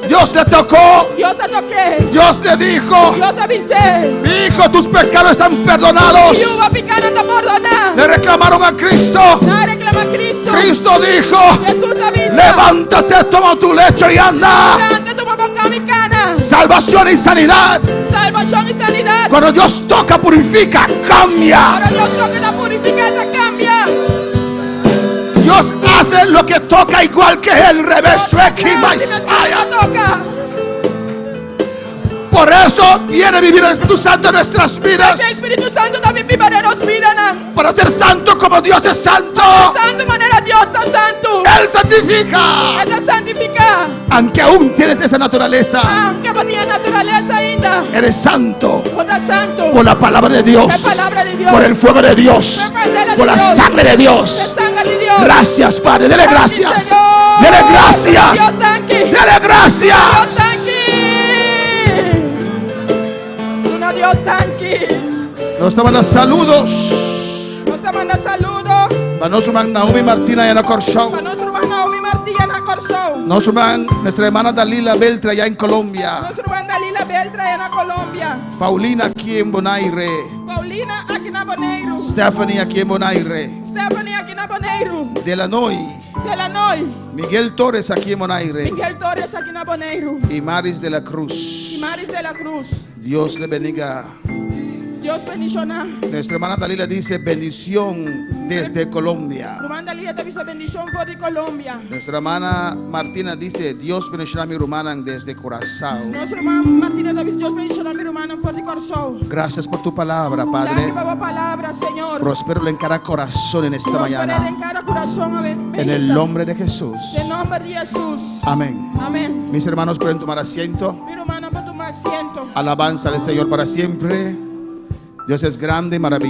Dios le tocó. Dios a tok'é. Dios le dijo: Dios a bis'é. Mi hijo, tus pecados están perdonados. Yu, bo pikánan ta pordoná. Le reclamaron a Cristo. Nan a reklamá Kristu. Cristo dijo: Hesus a bisa. Levántate, toma tu lecho y anda. Lanta, tuma bo kama i kana. Salvación y sanidad. Salbashon i sanidat. Cuando Dios toca, purifica, cambia. Ora Dios toka, e ta purifiká, e ta kambia. Dios hace lo que toca igual que él. Reverso Dios toka. Por eso viene a vivir el Espíritu Santo en nuestras vidas. E Spiritu Santu ta bin biba den nos bidanan. Para ser santo como Dios es santo. Santu manera Dios ta santu. Él santifica. E ta santifiká. Aunque aún tienes esa naturaleza, Aunke bo tin e naturalesa ainda. eres santo. Bo ta santu. Por la palabra de Dios. E palabra di Dios. Por el fuego de Dios. Por la sangre de Dios. E sanger di Dios. Gracias, Padre. Dele gracias. Señor. Dele gracias. Dios danki. Dele gracias. Dios danki. Duna Dios danki. Nos ta manda saludos. Nos ta manda saludo. Pa nos ruman Naomi Martina allá en Kòrsou. Pa nos ruman Naomi Martina na Kòrsou. Nos ruman, nuestra hermana Dalila Beltra allá en Colombia. Nos ruman Dalila Beltra aya na Colombia. Paulina aquí en Bonaire. Paulina aki na Boneiru. Stephanie aquí en Bonaire. Stephanie aki na Boneiru. Delanoy. Delanoy. Miguel Torres aquí en Bonaire. Miguel Torres aki na Boneiru. Y Maris de la Cruz. I Maris de la Cruz. Dios le bendiga. Dios bendishoná. Nuestra hermana Dalila dice bendición desde Colombia. Ruman Dalila ta bisa bendishon for di Colombia. Nuestra hermana Martina dice Dios bendiciona a mi rumannan desde Curazao. Nos ruman Martina ta bisa Dios bendishoná mi rumannan for di Kòrsou. Gracias por tu palabra, Padre. Danki pa bo palabra, Señor. Prospéralo en cada corazón en esta Prosper'é mañana. den kada kurason awe. En el nombre de Jesús. Den nòmber di Hesus. Amén. Amèn. Mis hermanos pueden tomar asiento. Mi rumannan por tuma asiento. Alabanza al Señor para siempre. Dios es grande y maravilloso.